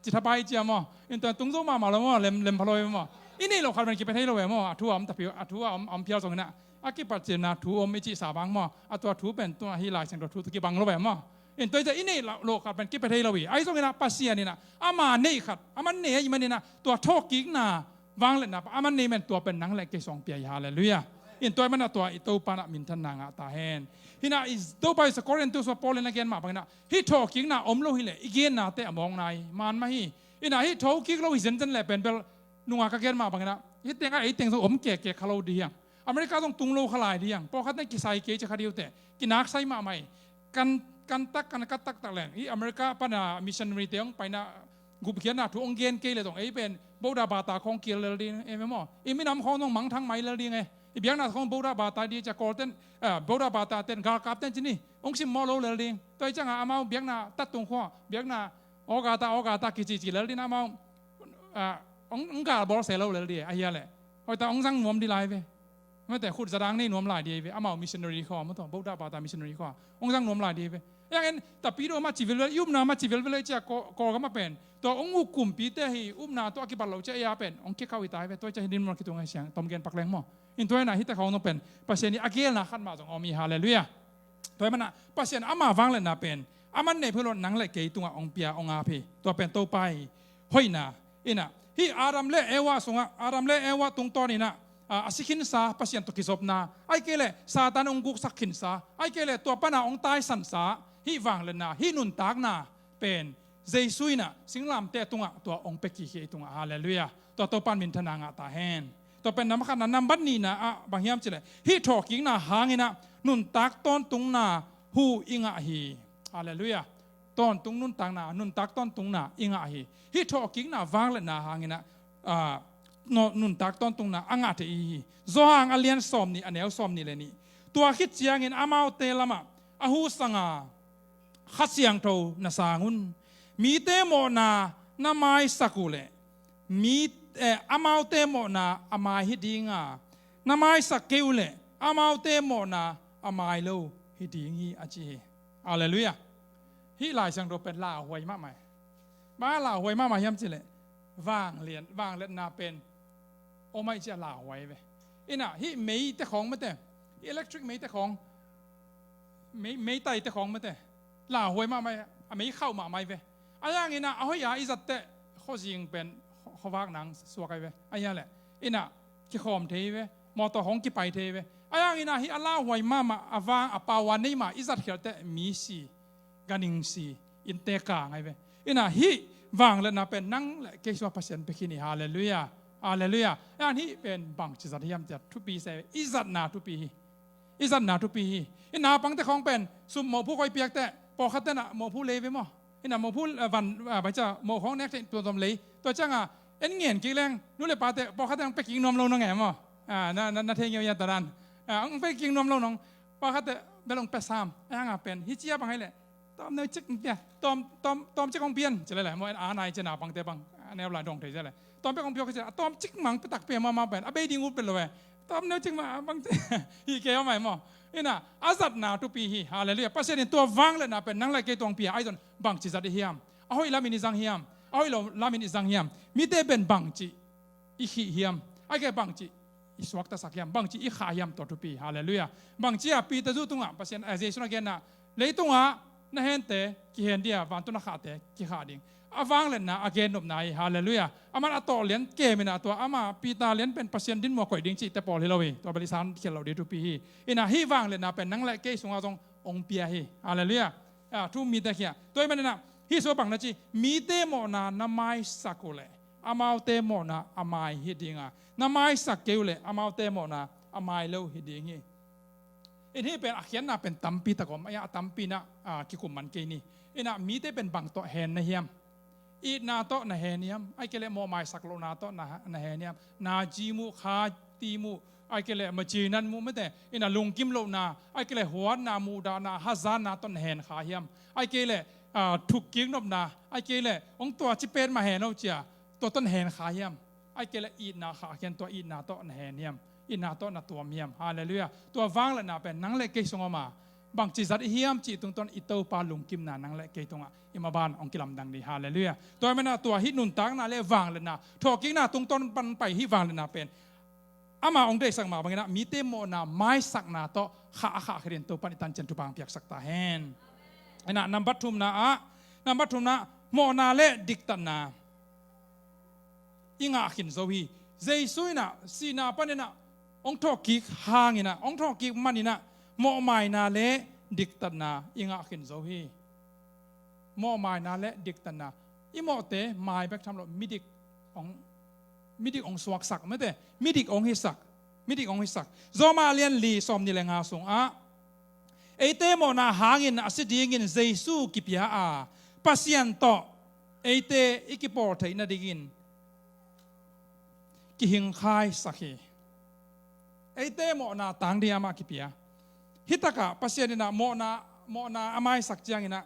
ci thapai ci a maw? In tua tung zo mahmah lo maw, lem, lem pha lo e maw? I neih loh khat pen kipia thei lo e maw? A thu a om tapi, a thu a om, a om phial zongin ah, a kipat cihna thu om i cihsa bang maw? A tua thu pen tua hi Lai Siangtho thu tawh kibang lo e maw? In tua i cih i neih loh khat pen kipia thei lo hi. Ahi zongin ah Pasian in ah ama neih khat, aman nei ahih manin ah tua thawhkikna vangliatna pen aman nei man, tua pen nang le kei sung hong pia hi. Halleluiah. In tua ahih manin ah tua i Topa in ah minthanna ngah ta hen. Hi in ah i Topa i sa Korintu sua Paul in a gen mah bangin ah, hih thawhkikna om lo hi leh i gennate a mawkna hi, man mah hi. In ah hih thokik lo hi zenzen leh pen bel, nungah ka gen mah bangin ah, hih teng ah ei teng zong om keke kha lo ding hi hang. America zong tung lo kha lai ding hi hang. Pawlkhat teng kisai kei ci kha ding uh teh, kinaksai mahmah hi. Kan, kan tak, kan kat taktak leng, hih America pana missionary te hong paina gupkhiatna thu hong gen kei leh zong ei pen Buddha bata khawng kil lel ding e maw? I minam khawng zong mangthang mai lel ding e. I biakna khawng Buddha bata ding ci a, Kawlten, ah, Buddha bata ten, galkapten ci ni, hong simmawh lo lel ding. Tua hi ciangah amau biakna tattung khua, biakna awgata awgata kicici lel ding amau, ah, hong, hong galbawl se lo lel ding, a hia leh. Hoih ta hong zang nuam ding lai ve. Mate khut zadang nei nuam lai ding ve, amau missionary khua, maw tua, Buddha bata missionary khua. Hong zang nuam lai ding ve. Yang en, tapi do ma ci velvel, i upna ma ci velvel, i cia Kawl, Kawlgam a pen. Tua hong uk kumpite hi, upna tua a kibat lo cia ei a pen. Hong kikhauh hi ta ve, tua cia hi din maw kitung a siang, tom gen pak leng maw. In tua hi na hite khawng zong pen. Pasian i a gelna khat mah zong om hi, halleluiah. Tua hi mana, Pasian ama vangliatna pen, aman neih phei lo nang le kei tungah hong pia, hong ap hi. Tua pen Topa i hoihna. Inah, hih Adam le Eva sungah, Adam le Eva tungtawn inah, a, a si khinsa, Pasian tawh kizopna. Ahih kei leh, Satan hong guksak khinsa. Ahih kei leh, tua pana hong taisansa. Hih vangliatna, hih nuntakna pen Jesu inah singlamteh tungah tua hong pia kik hi ei tungah. Halleluiah. Tua Topa in minthanna ngah ta hen. Tua pen nambat khatna, nambat nihna ah bang hiam cih leh, hih thawhkikna hang inah nuntak tawntungna hu i ngah hi. Halleluiah. Tawntung nuntakna, nuntak tawntungna i ngah hi. Hih thawhkikna vangliatna hang inah, ah, no, nuntak tawntungna a ngah thei i hi. Johan a lian sawmnih, a neu sawmnih le nih. Tua khit ciangin amaute lamah a husanga, Kha Siangtho na sang un. Mite mawhna na maisak uh leh, mi, eh, amaute mawhna a mai hi dinga, na maisak kei uh leh, amaute mawhna a mai lo hi ding hi, a ci hi. Halleluiah. Hih Lai Siangtho pen lauhuai mahmah hi. Bang a lauhuai mahmah hiam cih leh, vanglian, vangliatna pen om ahih ciang lauhuai ve. Inah, hih meite khawng mate, hih electric meite khawng, mei, meitaite khawng mate, lauhuai mahmah hi, a mei khauh mahmah hi ve. A yang inah, a hoih a i zat teh, khuazing pen, khuavak nang suak ahi ve. A hia leh, inah, kikhawm thei hi ve, mawtaw hong kipai thei hi ve. A yang inah, hih a lauhuai mahmah, a vang, a power nei mah, i zat khial teh, mi si, ganhing si, innte kang ahi ve. Inah hih vangliatna pen nang le kei sungah Pasian pia khin hi, halleluiah, halleluiah. Inah hih pen bangci zat hiam cih thupi se, i zatna thupi hi. I zatna thupi hi. Inah naupangte khawng pen, sum mawhphu koi piak teh, pawlkhat teh inah mawhphu lei ve maw. Inah mawhphu, eh, van, eh, bangci a, mawh khawng nek teh tuamtuam lei. Tua ciangah, en ngen kik leng, nu le pate, pawlkhat teh hong pia kik nuam lo nong e maw. Ah, na, na, na thei ngeu hia tua dan. Ah, hong pia kik nuam lo nong. Pawlkhat teh bel hong pia sam, a hang a pen. Hih cia bang hi leh, tawm neu cik hong pia, tawm, tawm, tawm cik hong pian, ci leh leh, maw en a nai ci naupangte bang, a neu lai dong thei ci leh. Tawm pek hong pia, ci leh, a tawm cik mang pia tak pia mahmah pen, a bei ding ut pia lo e. Tawm neu cik mah bang ci, hih kei om ai maw. Inah, a zatna thupi hi, halleluiah. Pasian in tua vangliatna pen, nang le kei tung pia, ahi zong bangci zat i hiam. A hoih lamin i zang hiam, a hoih lo lamin i zang hiam. Mite pen bangci i khih hiam, ahih kei leh bangci i suaktasak hiam, bangci i khah hiam, tua thupi, halleluiah. Bangci a Peter zu tungah, Pasian, eh, Jesu na genna, leitungah na hente kihen dia, vantung na khahte kikhah ding. A vangliatna, a gennopna hi, halleluiah. Aman a tawh lian kem inah tua, ama Peter lian pen Pasian din mua koih ding cihte pawl hi lo hi, tua bel i san khial lo ding thupi hi. Inah hih vangliatna pen nang le kei sungah zong hong pia hi, halleluiah. Ah, thu mite khia. Tua hi man inah, hih sua bang na ci, mite mawhna na maisak uh leh, amaute mawhna a mai hi dinga, na maisak kei uh leh, amaute mawhna a mai lo hi ding hi. In hih pen a khiatna pen tampi tak om, a tampi inah, ah, kikum man kei ni. Inah mite pen bang tawh hen na hiam. Itna tawh na hen hiam, ahih kei leh mawhmaisak lohna tawh na, na hen hiam. Na cim uh, kha tim uh, ahih kei leh maci nan muh mate, inah lungkim lohna, ahih kei leh huatna, muhdahna, hazatna tawh na hen kha hiam. Ahih kei leh, ah, thukkik nopna, ahih kei leh hong tua ci pen mah hen lo cia, tua tawh na hen kha hiam. Ahih kei leh itna khah khian, tua itna tawh na hen hiam. Itna tawh na tuam hiam. Halleluiah. Tua vangliatna pen nang le kei sung om a, bangci zat i hiam cih tungtawn i Topa lungkimna nang le kei tungah i maban hong kilamdang ni. Halleluiah. Tua hi man inah tua hih nuntakna le vangliatna, thawhkikna tungtawn pan pai hih vangliatna pen, ama hong deihsak mah bang inah mite mawhna maisakna tawh khah a khah khit in Topa in i tan ciang thupha hong piaksak ta hen. Inah nambat thumna ah, nambat thumna, mawhna le diktatna i ngah khin zo hi. Jesu inah sihna pan inah hong thawhkik hang inah, hong thawhkik man inah mawhmaina le diktatna i ngah khin zo hi. Mawhmaina le diktatna. I mawhte mai bek tham lo, midik hong, midik hong suaksak mate, midik hong hisak, midik hong hisak. Roma lian li sawmnih le nga sungah, eite mawhna hangin a si dingin Jesu kipia a, Pasian tawh eite i kipawl theih nadingin kihingkhaisak hi. Eite mawhna tang ding amah kipia. Hih takah Pasian inah mawhna mawhna a maisak ciangin ah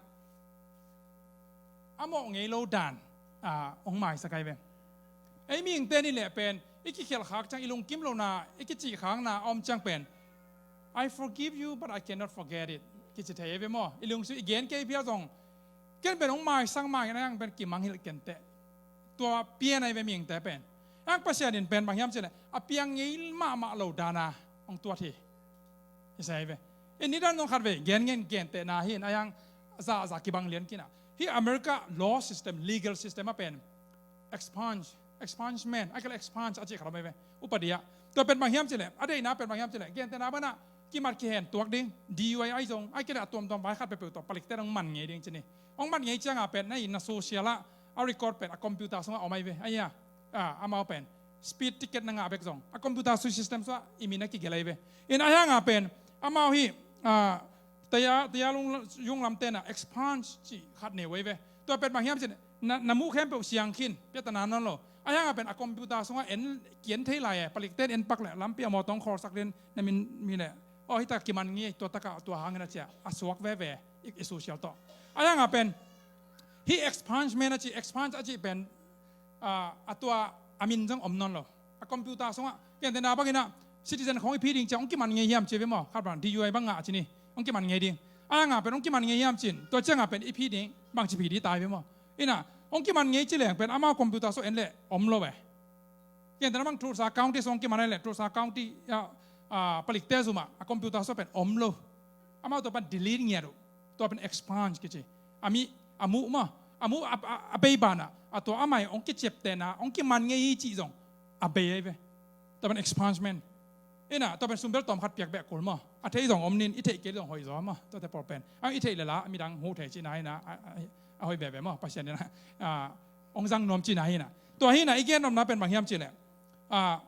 a mawh ngei lo dan, ah, hong maisak ahi ve. Ei mihingte nih leh pen i kikhelh khak ciang i lungkim lohna, i kicih khakna a om ciang pen, "I forgive you, but I cannot forget it," kici thei ahi ve maw. I lungsui i gen kei phial zong, ken pen hong maisak mah in a hang pen kimangngilh kenteh. Tua pian ahi ve mihingte pen. A hang Pasian in pen bang hiam cih leh a piang ngei mahmah lo dana hong tuat hi. I sa hi ve. I nidan zong khat vei gen ngen gentehna hi in a hang zahzah kibang lian kina. Hi America law system, legal system a pen expunge, expungement, a kila expunge a cih khat om ahi ve. Upadi ah. Tua pen bang hiam cih leh, a deihna pen bang hiam cih leh, gentehna banah kimat kihen tuak ding, D U I ahi zong, a kila a tuamtuam vai khat peuhpeuh tawh palikte hong man ngei ding ci ni. Hong man ngei cianga pen na inn a social ah a record pen a computer sungah om ahi ve. Ahi a, ah, amau pen speed ticket na ngah bek zong a computer sui system sungah i min a kigelh ahi ve. In a hanga pen amau hi, ah, taya, taya lung, yung lam tena expunge cih khat nei uh ahi ve. Tua pen bang hiam cih leh na, na muh khempeuh siang khin, piatana nawn lo. A hanga pen a computer sungah en, kian thei lai e, palikte in en pak leh lampi a mawtaw hong khawlsak ding na min mi leh, aw, hi tak kiman ngei, tua takah tua hangin a cia a suak veve i, i social tawh. A hanga pen hi expungement a cih, expunge a cih pen, ah, a tua a min zong om nawn lo. A computer sungah, gentehna bangin ah citizen khawng i phi ding ciang hong kiman ngei hiam ci ve maw? Khat bang D U I bang ngah ci ni, hong kiman ngei ding. A hanga pen hong kiman ngei hiam cin, tua cianga pen i phi ding bangci phi ding tai ve maw? Ina, hong kiman ngei ci leng pen amau computer sung en leh om lo ve. Gentehna bang Tulsa County sung hong kiman leh Tulsa County, ah, ah, palikte zumah a computer sung pen om lo. Amau tua pen delete ngiat uh. Tua pen expunge kici. A mi, a muh maw, a muh a, a, a bei banah a tua a mai hong kiciaptehna, hong kiman ngei hi cih zong a bei ahi ve. Tua pen expungement. Ina, tua pen sumbel tawm khat piak beh kul maw. A thei zong om nin, i theih kei zong hoih zaw maw. Tuate pawl pen, a, i theih leh la midang huh thei cihna hi na, a, a, a hoih bebe maw. Pasian in ah, ah, hong zang nuam cihna hi na. Tua hi na, i gen nopna pen bang hiam cih leh, ah,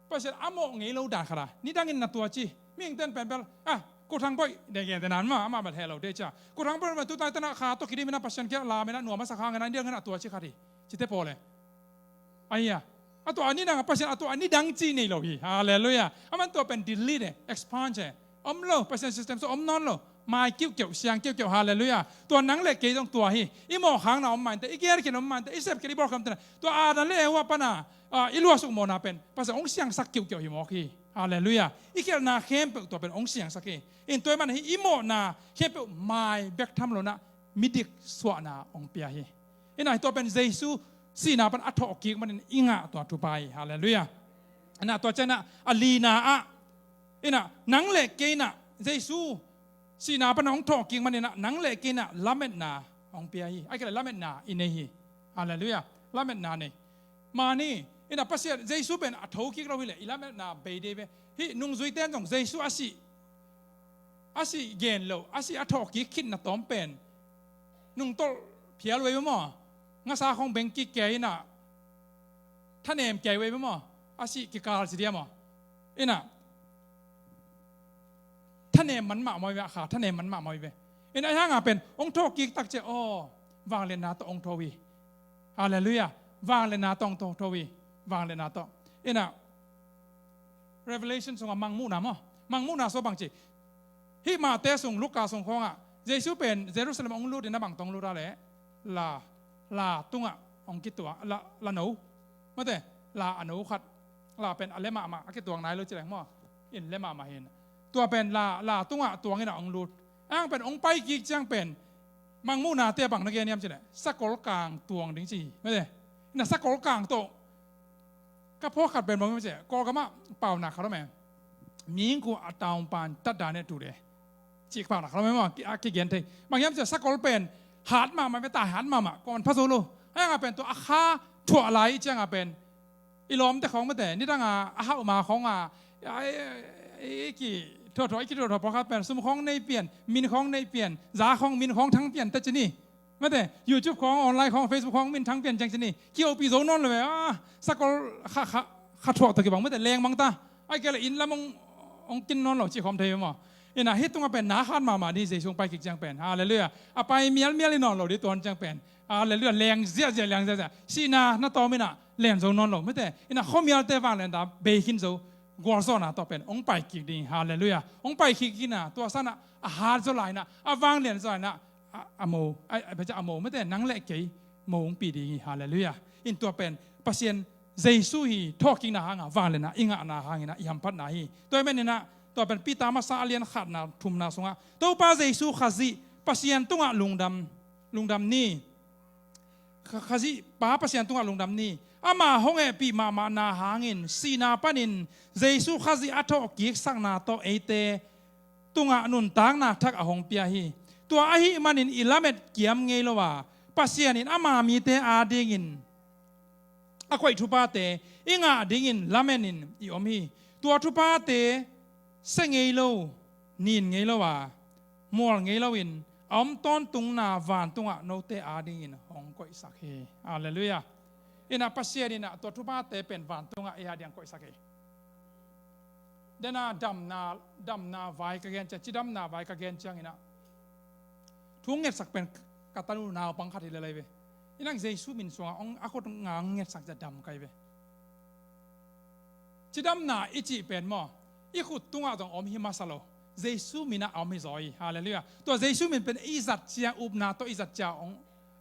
Pasian a mawh ngei lo dan khat a, nidangin na tua ci. Mihingten pen bel, ah, Koh Thang Boih, de gen te nan maw, amah bel heh lo de cia. Koh Thang Boih pen tu tai tana kha tawh kidim ina Pasian kiang lam ina nuam a sak hang ina, nidangin a tua ci khat hi. Cite pawl e. Ahi a. A tua a nidang, Pasian a tua a nidang ci nei lo hi. Halleluiah. Aman tua pen delete e, expunge e. Om lo, Pasian system sung om nawn lo. Mai kiuhkeuh, siang kiuhkeuh, halleluiah. Tua nang le kei zong tua hi. I mawh khakna om mah inteh, i gelkhin om mah inteh, i sepkhiat i bawlkhiat om mah inteh. Tua Adam le Eva pana, ah, i luahsuk mawhna pen Pasian hong siangsak kiuhkeuh hi mawk hi. Halleluiah. I khelhna khempeuh tua pen hong siangsak hi. In tua ahih manin hih i mawhna khempeuh mai bek tham lo-in ah midik suahna hong pia hi. Ina, tua pen Jesu sihna pan a thawhkik manin i ngah tua thupha hi. Halleluiah. Ina, tua ciangin ah a lina ah, ina, nang le kei in ah Jesu sihna pan hong thawhkik manin ah nang le kei in ah lametna hong pia hi. Ahih kei leh lametna i nei hi. Halleluiah. Lametna nei. Mani, ina, Pasian Jesu pen a thokik lo hileh i lametna bei dei ve. Hih nungzuite in zong Jesu a sih, a sih gen lo, a sih a thawhkik khitna tawm pen nungtolh phial uh ei ve maw? Ngasa khawng beng kik kei in ah thanem kei uh ei ve maw? A sih kikal ci dia maw? Ina, thanem man mahmah uh ei ve, a kha thanem man mahmah uh ei ve. Ina, ahih hanga pen hong thawhkik tak ciang, aw, vangliatna tawh hong tho hi. Halleluiah. Vangliatna tawh hong tho, tho hi. Vangliatna tawh. Ina, Revelation sungah Mangmuhna maw? Mangmuhna sung bangci, hih Mate sung, Luka sung khawngah Jesu pen Jerusalem hong lut in a bang tawh hong lut a leh, la, la tungah hong kituang, la, la no. Mate, la a no khat. La pen a le mahmah, a kituang nai lo ci leng maw? In le mahmah hi in. Tua pen la, la tungah tuang in ah hong lut. Ahih hang pen hong paikik ciang pen Mangmuhnate ah bang na gen hiam cih leh sakol kang tuang ding ci hi. Mate, ina, sakol kang tawh. Ka phawk khat pen bang hiam cih leh, Kawlgamah paunak khat om e. Mingku a taungpan tatdane tude. Cih paunak khat om e maw, a kigen thei. Bang hiam cih leh sakol pen hat mahmah ve, tai hat mahmah, kawn pha zo lo. Ahih hanga pen tua a kha thuah lai cianga pen i lawmte khawng, mate, nidanga a hauh ma khawng a, a, i, i, i kithuahthuah, i kithuahthuah pawlkhat pen sum khawng nei pian, min khawng nei pian, za khawng, min khawng thang pian ta ci ni. Mate, YouTube khawng, online khawng, Facebook khawng, min thang pian ciang ci ni. Kihopih zo nawn lo ve, ah, sakol kha, kha, kha thuah tawh kibang, mate, leng mang ta. Ahih kei leh inn lam hong, hong kin nawn lo cih khawng thei ve maw? Ina, hih tungah pen na khat mahmah ding, Jesu hong paikik ciang pen. Halleluiah. A pai mialmial hi nawn lo ding, tua ciang pen. Halleluiah. Leng ziahziah, leng ziahziah. Sihna na tawm in ah len zo nawn lo. Mate, ina, khuamialte vangliatna bei khin zo. gualzawhna tawh pen hong paikik ding hi. Halleluiah. Hong paikik in ah, tua sangin ah a hat zaw lai-in ah, a vanglian zaw lai-in ah, a, a mo, a, a, a mo mate, nang le kei mo hong pia ding hi. Halleluiah. In tua pen Pasian Jesu hi, thawhkikna hangah vangliatna i ngahna hangin ah i hamphatna hi. Tua ahih manin ah tua pen Peter masa a lian khatna thumna sungah Topa Jesu Khazih Pasian tungah lungdam, lungdam ni. Kha-, Khazih Pa Pasian tungah lungdam ni. Ama hong hehpih mahmahna hangin sihna panin Jesu Khazih a thawhkiksakna tawh eite tungah nuntakna thak a hong pia hi. Tua ahih manin i lamet kiam ngei lo a, Pasian in ama mite adingin a koih thuphate i ngah dingin lamenin i om hi. Tua thuphate sia ngei lo, nin ngei lo a, mual ngei loin a om tawntungna vantungah note adingin hong koihsak hi. Halleluiah. In ah Pasian in ah tua thuphate pen vantungah ei adingin koihsak hi. Dena damna, damna vai ka gen ciang, cidamna vai ka gen ciangin ah thu ngetsak pen ka tanu naupang khat hi lel hi ve. In ah Jesu min sungah hong, a khut ngah hong ngetsak ciang dam ka hi ve. Cidamna i cih pen maw, i khut tungah zong om hi masa lo. Jesu min ah a om hi zaw hi. Halleluiah. Tua Jesu min pen i zat ciang, upna tawh i zat ciang hong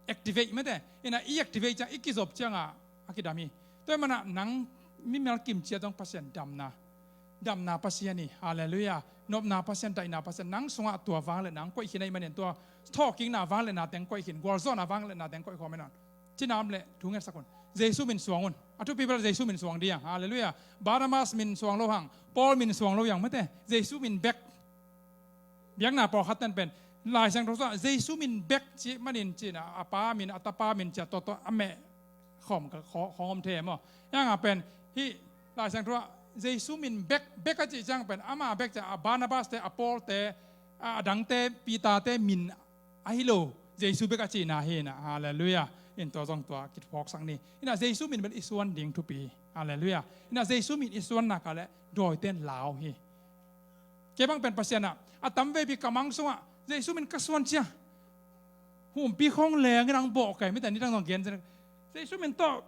activate mate. In ah i activate ciang, i kizop ciangah a kidam hi. Tua ahih manin ah nang mimal kim ciat zong Pasian damna, damna Pasian hi. Halleluiah. Nopna Pasian, daihna Pasian, nang sungah tua vangliatna hong koih khin ahih manin, tua thawhkikna vangliatna teng koih khin, gualzawhna vangliatna teng koih khawm hi in ah. Cinam le thu ngetsak un. Jesu min suang un. A thupi bel Jesu min suang ding hi hang. Halleluiah. Barnabas min suang lo hang. Paul min suang lo hi hang mate. Jesu min bek. Biakna pawlkhat ten pen Lai Siangtho sungah Jesu min bek cih manin ci-in ah, a pa min, a tapa min ci-a tawh tawh a meh khawm ka, khaw-, khawng om thei maw. Hiangah pen hih Lai Siangtho ah Jesu min bek, bek a cih ciang pen ama bek ci-a, a Barnabas te, a Paul te, a, a dangte, Peter te min ahi lo, Jesu bek a cihna hi in ah. Halleluiah. In tua zong tua kiphawksak ni. In ah Jesu min bel i suan ding thupi hi. Halleluiah. In ah Jesu min i suan nak leh dawite in lau hi. Kei bang pen Pasian ah, a tamveipi ka mang sungah Jesu min ka suan ciang, humpi khawng leng in ah hong bawh ka hi, mite nidang zong gen ciang, Jesu min tawh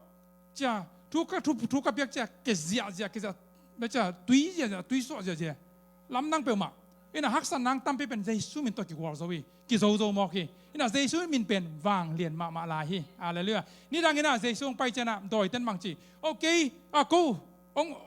ciang, thu ka, thu, thu ka piak ciang, ke ziahziah, ke ziah, mite ciang, tui ziahziah, tui suah ziahziah. Lamdang peuhmah. In ah haksatna tampi pen Jesu min tawh kigual zo hi, kizo zo mawk hi. In ah Jesu min pen vanglian mahmah lai hi. Halleluiah. Nidang in ah Jesu hong pai ciangin ah dawite in bang ci? Okay, a ko, hong,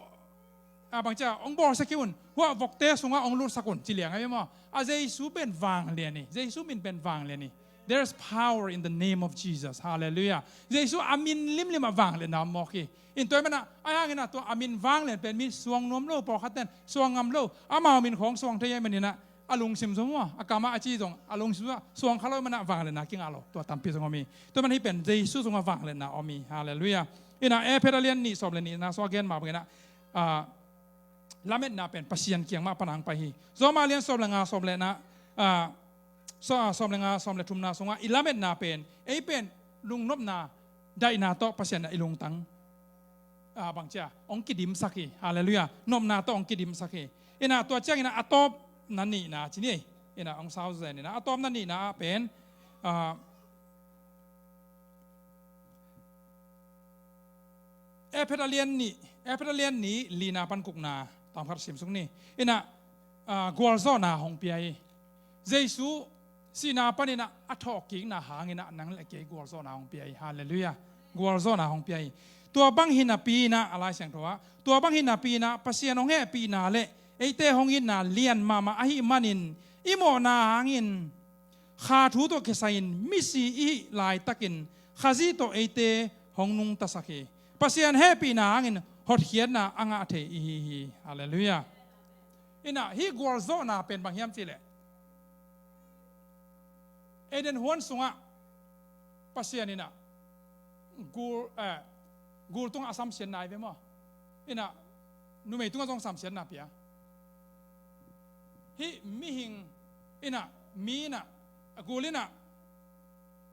a bang ci a, hong bawlsia kei un, hua vokte sungah hong lutsak un, ci liang ahi maw. A Jesu pen vanglian hi. Jesu min pen vanglian hi. There's power in the name of Jesus. Halleluiah. Jesu a min limlim ah vangliatna om mawk hi. In tua ahih manin ah, ahi hangin ah tua a min vanglian pen mi suang nuam lo, pawlkhat ten suang ngam lo, amau min khawng suang thei ahih manin ah, a lungsim sung maw, a kam ah a ci zong, a lungsim sung ah suang kha lo ahih manin ah vangliatna kingah lo, tua tampi zong om hi. Tua ahih manin hih pen Jesu sungah vangliatna om hi. Halleluiah. In ah Efesa a lian nih sawm le nihna sungah a gen mah bangin ah, ah, lametna pen Pasian kiang mah pan hong pai hi. Roma a lian sawm le nga, sawm le nga, ah, saw-, ah, sawm le nga, sawm le thumna sungah i lametna pen, ei pen lungnopna, daihna tawh Pasian ah i lungtang, ah, bang ci a, hong kidimsak hi. Halleluiah. Nopna tawh hong kidimsak hi. In ah tua ciangin ah a tawpna nihna ci ni. In ah hong sau zen in ah a tawpna nihna ah pen, ah, Efesa a lian nih, Efesa a lian nih, lina pan gukna tawmkhat simsuk ni. In ah, ah, gualzawhna hong pia hi. Jesu sihna panin ah a thawhkikna hangin ah nang le kei gualzawhna hong pia hi. Halleluiah. Gualzawhna hong pia hi. Tua bang hi napi-in ah, a Lai Siangtho ah, tua bang hi napi-in ah Pasian hong hehpihna le eite hong itna lian mahmah ahih manin, i mawhna hangin kha thu tawh kisai-in misi i hih laitakin Khazih tawh eite hong nungtasak hi. Pasian hehpihna hangin hotkhiatna a ngah thei i hi hi. Halleluiah. In ah hih gualzawhna pen bang hiam cih leh, Eden huan sungah Pasian in ah gul, eh, gul tungah a samsiatna hi ve maw. In ah numei tungah zong samsiatna pia. Hih mihing in ah, mi in ah, a gul in ah,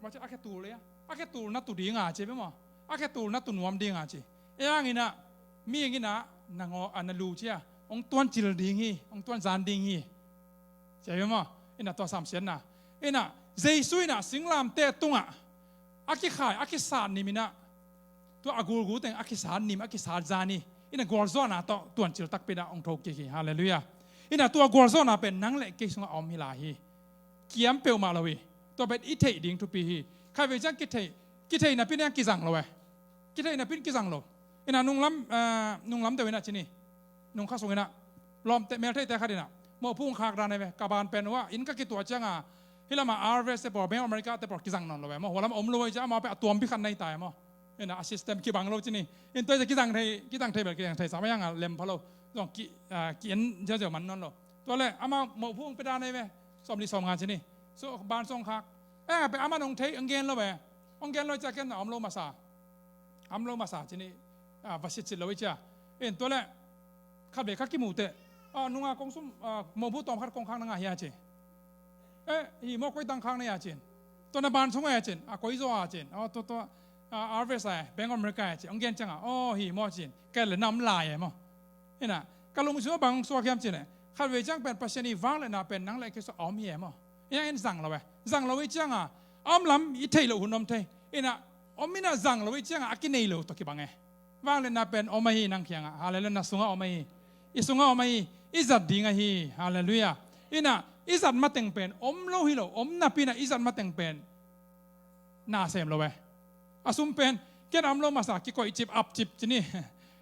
bang ci a, a khe tul e, a khe tulna tu ding a ci ve maw. A khe tulna tu nuam ding a ci. Ei hang in ah mihing in ah nangaw, a, na lu ci a, hong tuan cil ding hi, hong tuan zan ding hi, ci hi ve maw. In ah tua samsiatna. In ah Jesu in ah singlamteh tungah a kikhai, a kisat nim in ah, tua a gulgul teng a kisat nim, a kisat zan hi. Ina gualzawhna tawh tuancil takpi inah hong thokik hi. Halleluiah. Ina tua gualzawhna pen nang le kei sungah a om hi lai hi. Kiam peuhmah lo hi. Tua pen i theih ding thupi hi. Khatvei ciang kithei, kithei napi inah kizang lo e. Kithei napi in kizang lo. Ina nunglam, eh, nunglam deuh inah ci ni. Nungkha sung inah lawmte, meltheite khat inah mawhphung khak dan e ve. Ka ban pen uh ah inn ka kituah cianga hih lamah R V S te pawl, Bank of America te pawl kizang nawn lo e maw. Hua lam a om lo e ciah amau pen a tuampi khat nei ta e maw. Ina a system kibang lo ci ni. In tua ciah kizang thei, kizang thei bel kizang thei sa mai hanga lem pha lo. Zong ki, ah, ki en ziauziau man nawn lo. Tua le amau mawhphung pia dan e ve. Sawmli sawmnga ci ni. So ban song khak. Eh, pe amah nong thei ang gen lo ve. Ang gen lo ciah ken na om lo masa. Am lo masa ci ni, ah, va sitsit lo i cia. In tua le khatvei kha kimu teh, ah, nunga kong sum, ah, mawhbu tawm khat kong khak na ngah hia ci. Eh, hi maw, koi tang khak na hia cin. Tua na ban sung a hia cin, a koi zaw a cin. Oh, tua, tua, ah, R V S a, Bank of America a ci. Ang gen cianga, oh, hi maw cin. Kei le nam lai e maw. Ina ka lungsim a bang suak hiam cin e. Khatvei ciang pen Pasian i vangliatna pen nang le kei sungah a om hi e maw. Ina en zang lo e. Zang lo i cianga a om lam i theih loh hun om thei. Ina om ina zang lo i cianga a kinei lo tawh kibang e. Vangliatna pen om ahi nang kiangah. Halleluiah. Na sungah om ahi. I sungah om ahi. I zat ding ahi. Halleluiah. Ina i zat mateng pen om lo hi lo. Om napi ina i zat mateng pen na sem lo e. A sum pen ken a om lo masa kikoih cip ap cip ci ni.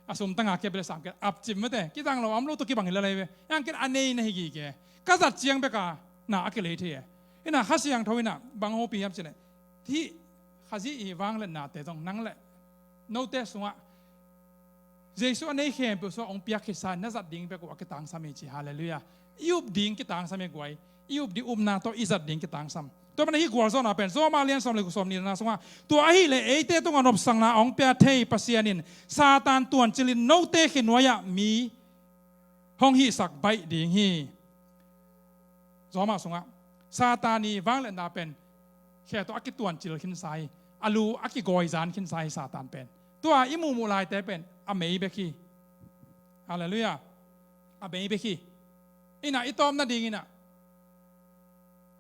A sum tanga kep le sam ken ap cip mate. Kizang lo a om lo tawh kibang hi lalai ve. Yang ken a nei na hi gige. Ka zat ciang beka na a kilei thei e. Ina Kha Siangtho ina bang hopih hiam ci le. Hih Khazih i vangliatnate zong nang le note sungah Jesu a nei khempeuh sungah hong piak khitsa na zat ding bek uh a kitangsam hi ci. Halleluiah. I up ding kitangsam hi guai. I up ding upna tawh i zat ding kitangsam. Tua mana hih gualzawhna pen Rom a lian sawm le guk sawm nihna sungah tua ahih leh eite tungah nopsakna a hong pia thei Pasian in Satan tuancilin note khe nuai-ah mi hong hihsak baih ding hi. Rom a sungah Satan i vangliatna pen khe tawh a kituancil khinsa hi. A lu a kigawizan khinsa hi Satan pen. Tua i muhmuh laite pen a mei bek hi. Halleluiah. A mei bek hi. Ina i tawm nading ina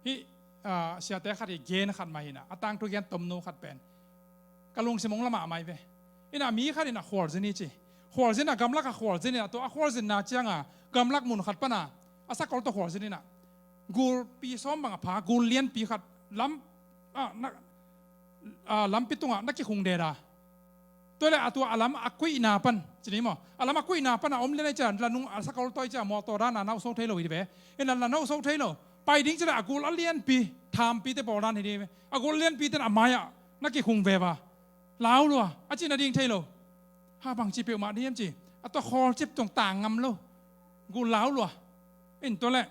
hih, ah, siate khat hi gen khat mah hi ina a tangthu gen tomno khat pen ka lungsim hong lamah mai ve. Ina mi khat ina khualzin hi ci. Khualzin a gamlak a khualzin ina tua a khualzinna cianga gamlak mun khat pana a sakol tawh khualzin ina gulpi sawm bang a pha gul lianpi khat lam, ah, na, ah, lampi tungah na kikhung deda. Tua le a tua a lam a kuihna pan ci ni maw. A lam a kuihna pan a om lian a i cia lanung a sakol tawh i cia mawtaw dana na uso thei lo hi ve. Ina la na uso thei lo. Pai ding ci le a gul a lianpi thampi te bawl dan hi di ve. A gul lianpi ten a mai-ah na kikhung veva. Lau lua a cina ding thei lo. Ha bang ci peuhmah diam ci a tua khawl cip tung tang ngam lo. Gul lau lua. In tua le,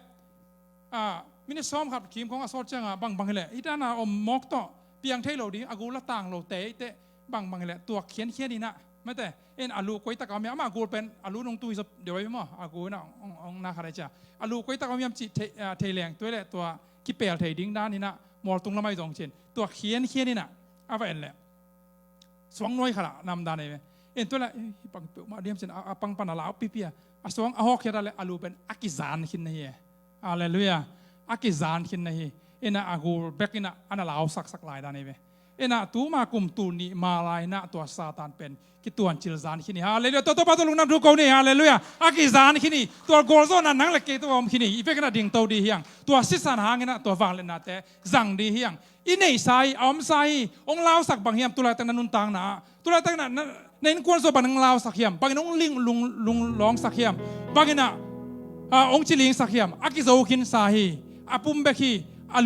ah, minit sawm khat kim khong a sawt cianga bangbang hileh hi dana om mawk tawh piang thei lo ding a gul a tang lo te ite bangbang hileh tuak khiankhian ina mate. In a lu koitak a om hiam ama gul pen a lu nungtu hi zop deuh ai maw a gul ina ong, ong na khat ai cia a lu koitak a om hiam ci thei, ah, thei leng tua le tua kipel thei ding dan ina mualtung lamai zong cin tuak khiankhian ina a va en leh suang nuai khat ah namdan ei ve. En tua la, eh, hi pang peuhmah diam cin a, a pang pan a lau pipi a. A suang a hawk khiat a le a lu pen a kizan khin na hi e. Halleluiah. A kizan khin na hi. Ina a gul bek ina ana lau saksak lai dan ei ve. Ina tuma kum tul nih ma lai ina tua Satan pen kituancil zan khin hi. Halleluiah. Tua tua pa tua lungdam thu ko ni. Halleluiah. A kizan khin hi. Tua gualzawhna nang le kei tua om khin hi. I bek ina ding to di hiang. Tua sisan hang ina tua vangliatnate zang di hiang. I neihsa hi, a omsa hi, hong lausak bang hiam, tulaitak na nuntakna ah. Tulaitak na, na, na innkuan sua bang hong lausak hiam, bangin hong ling, lung, lung lawngsak hiam, bangin ah, ah, hong cilingsak hiam, a kizo khinsa hi, a pum bek hi,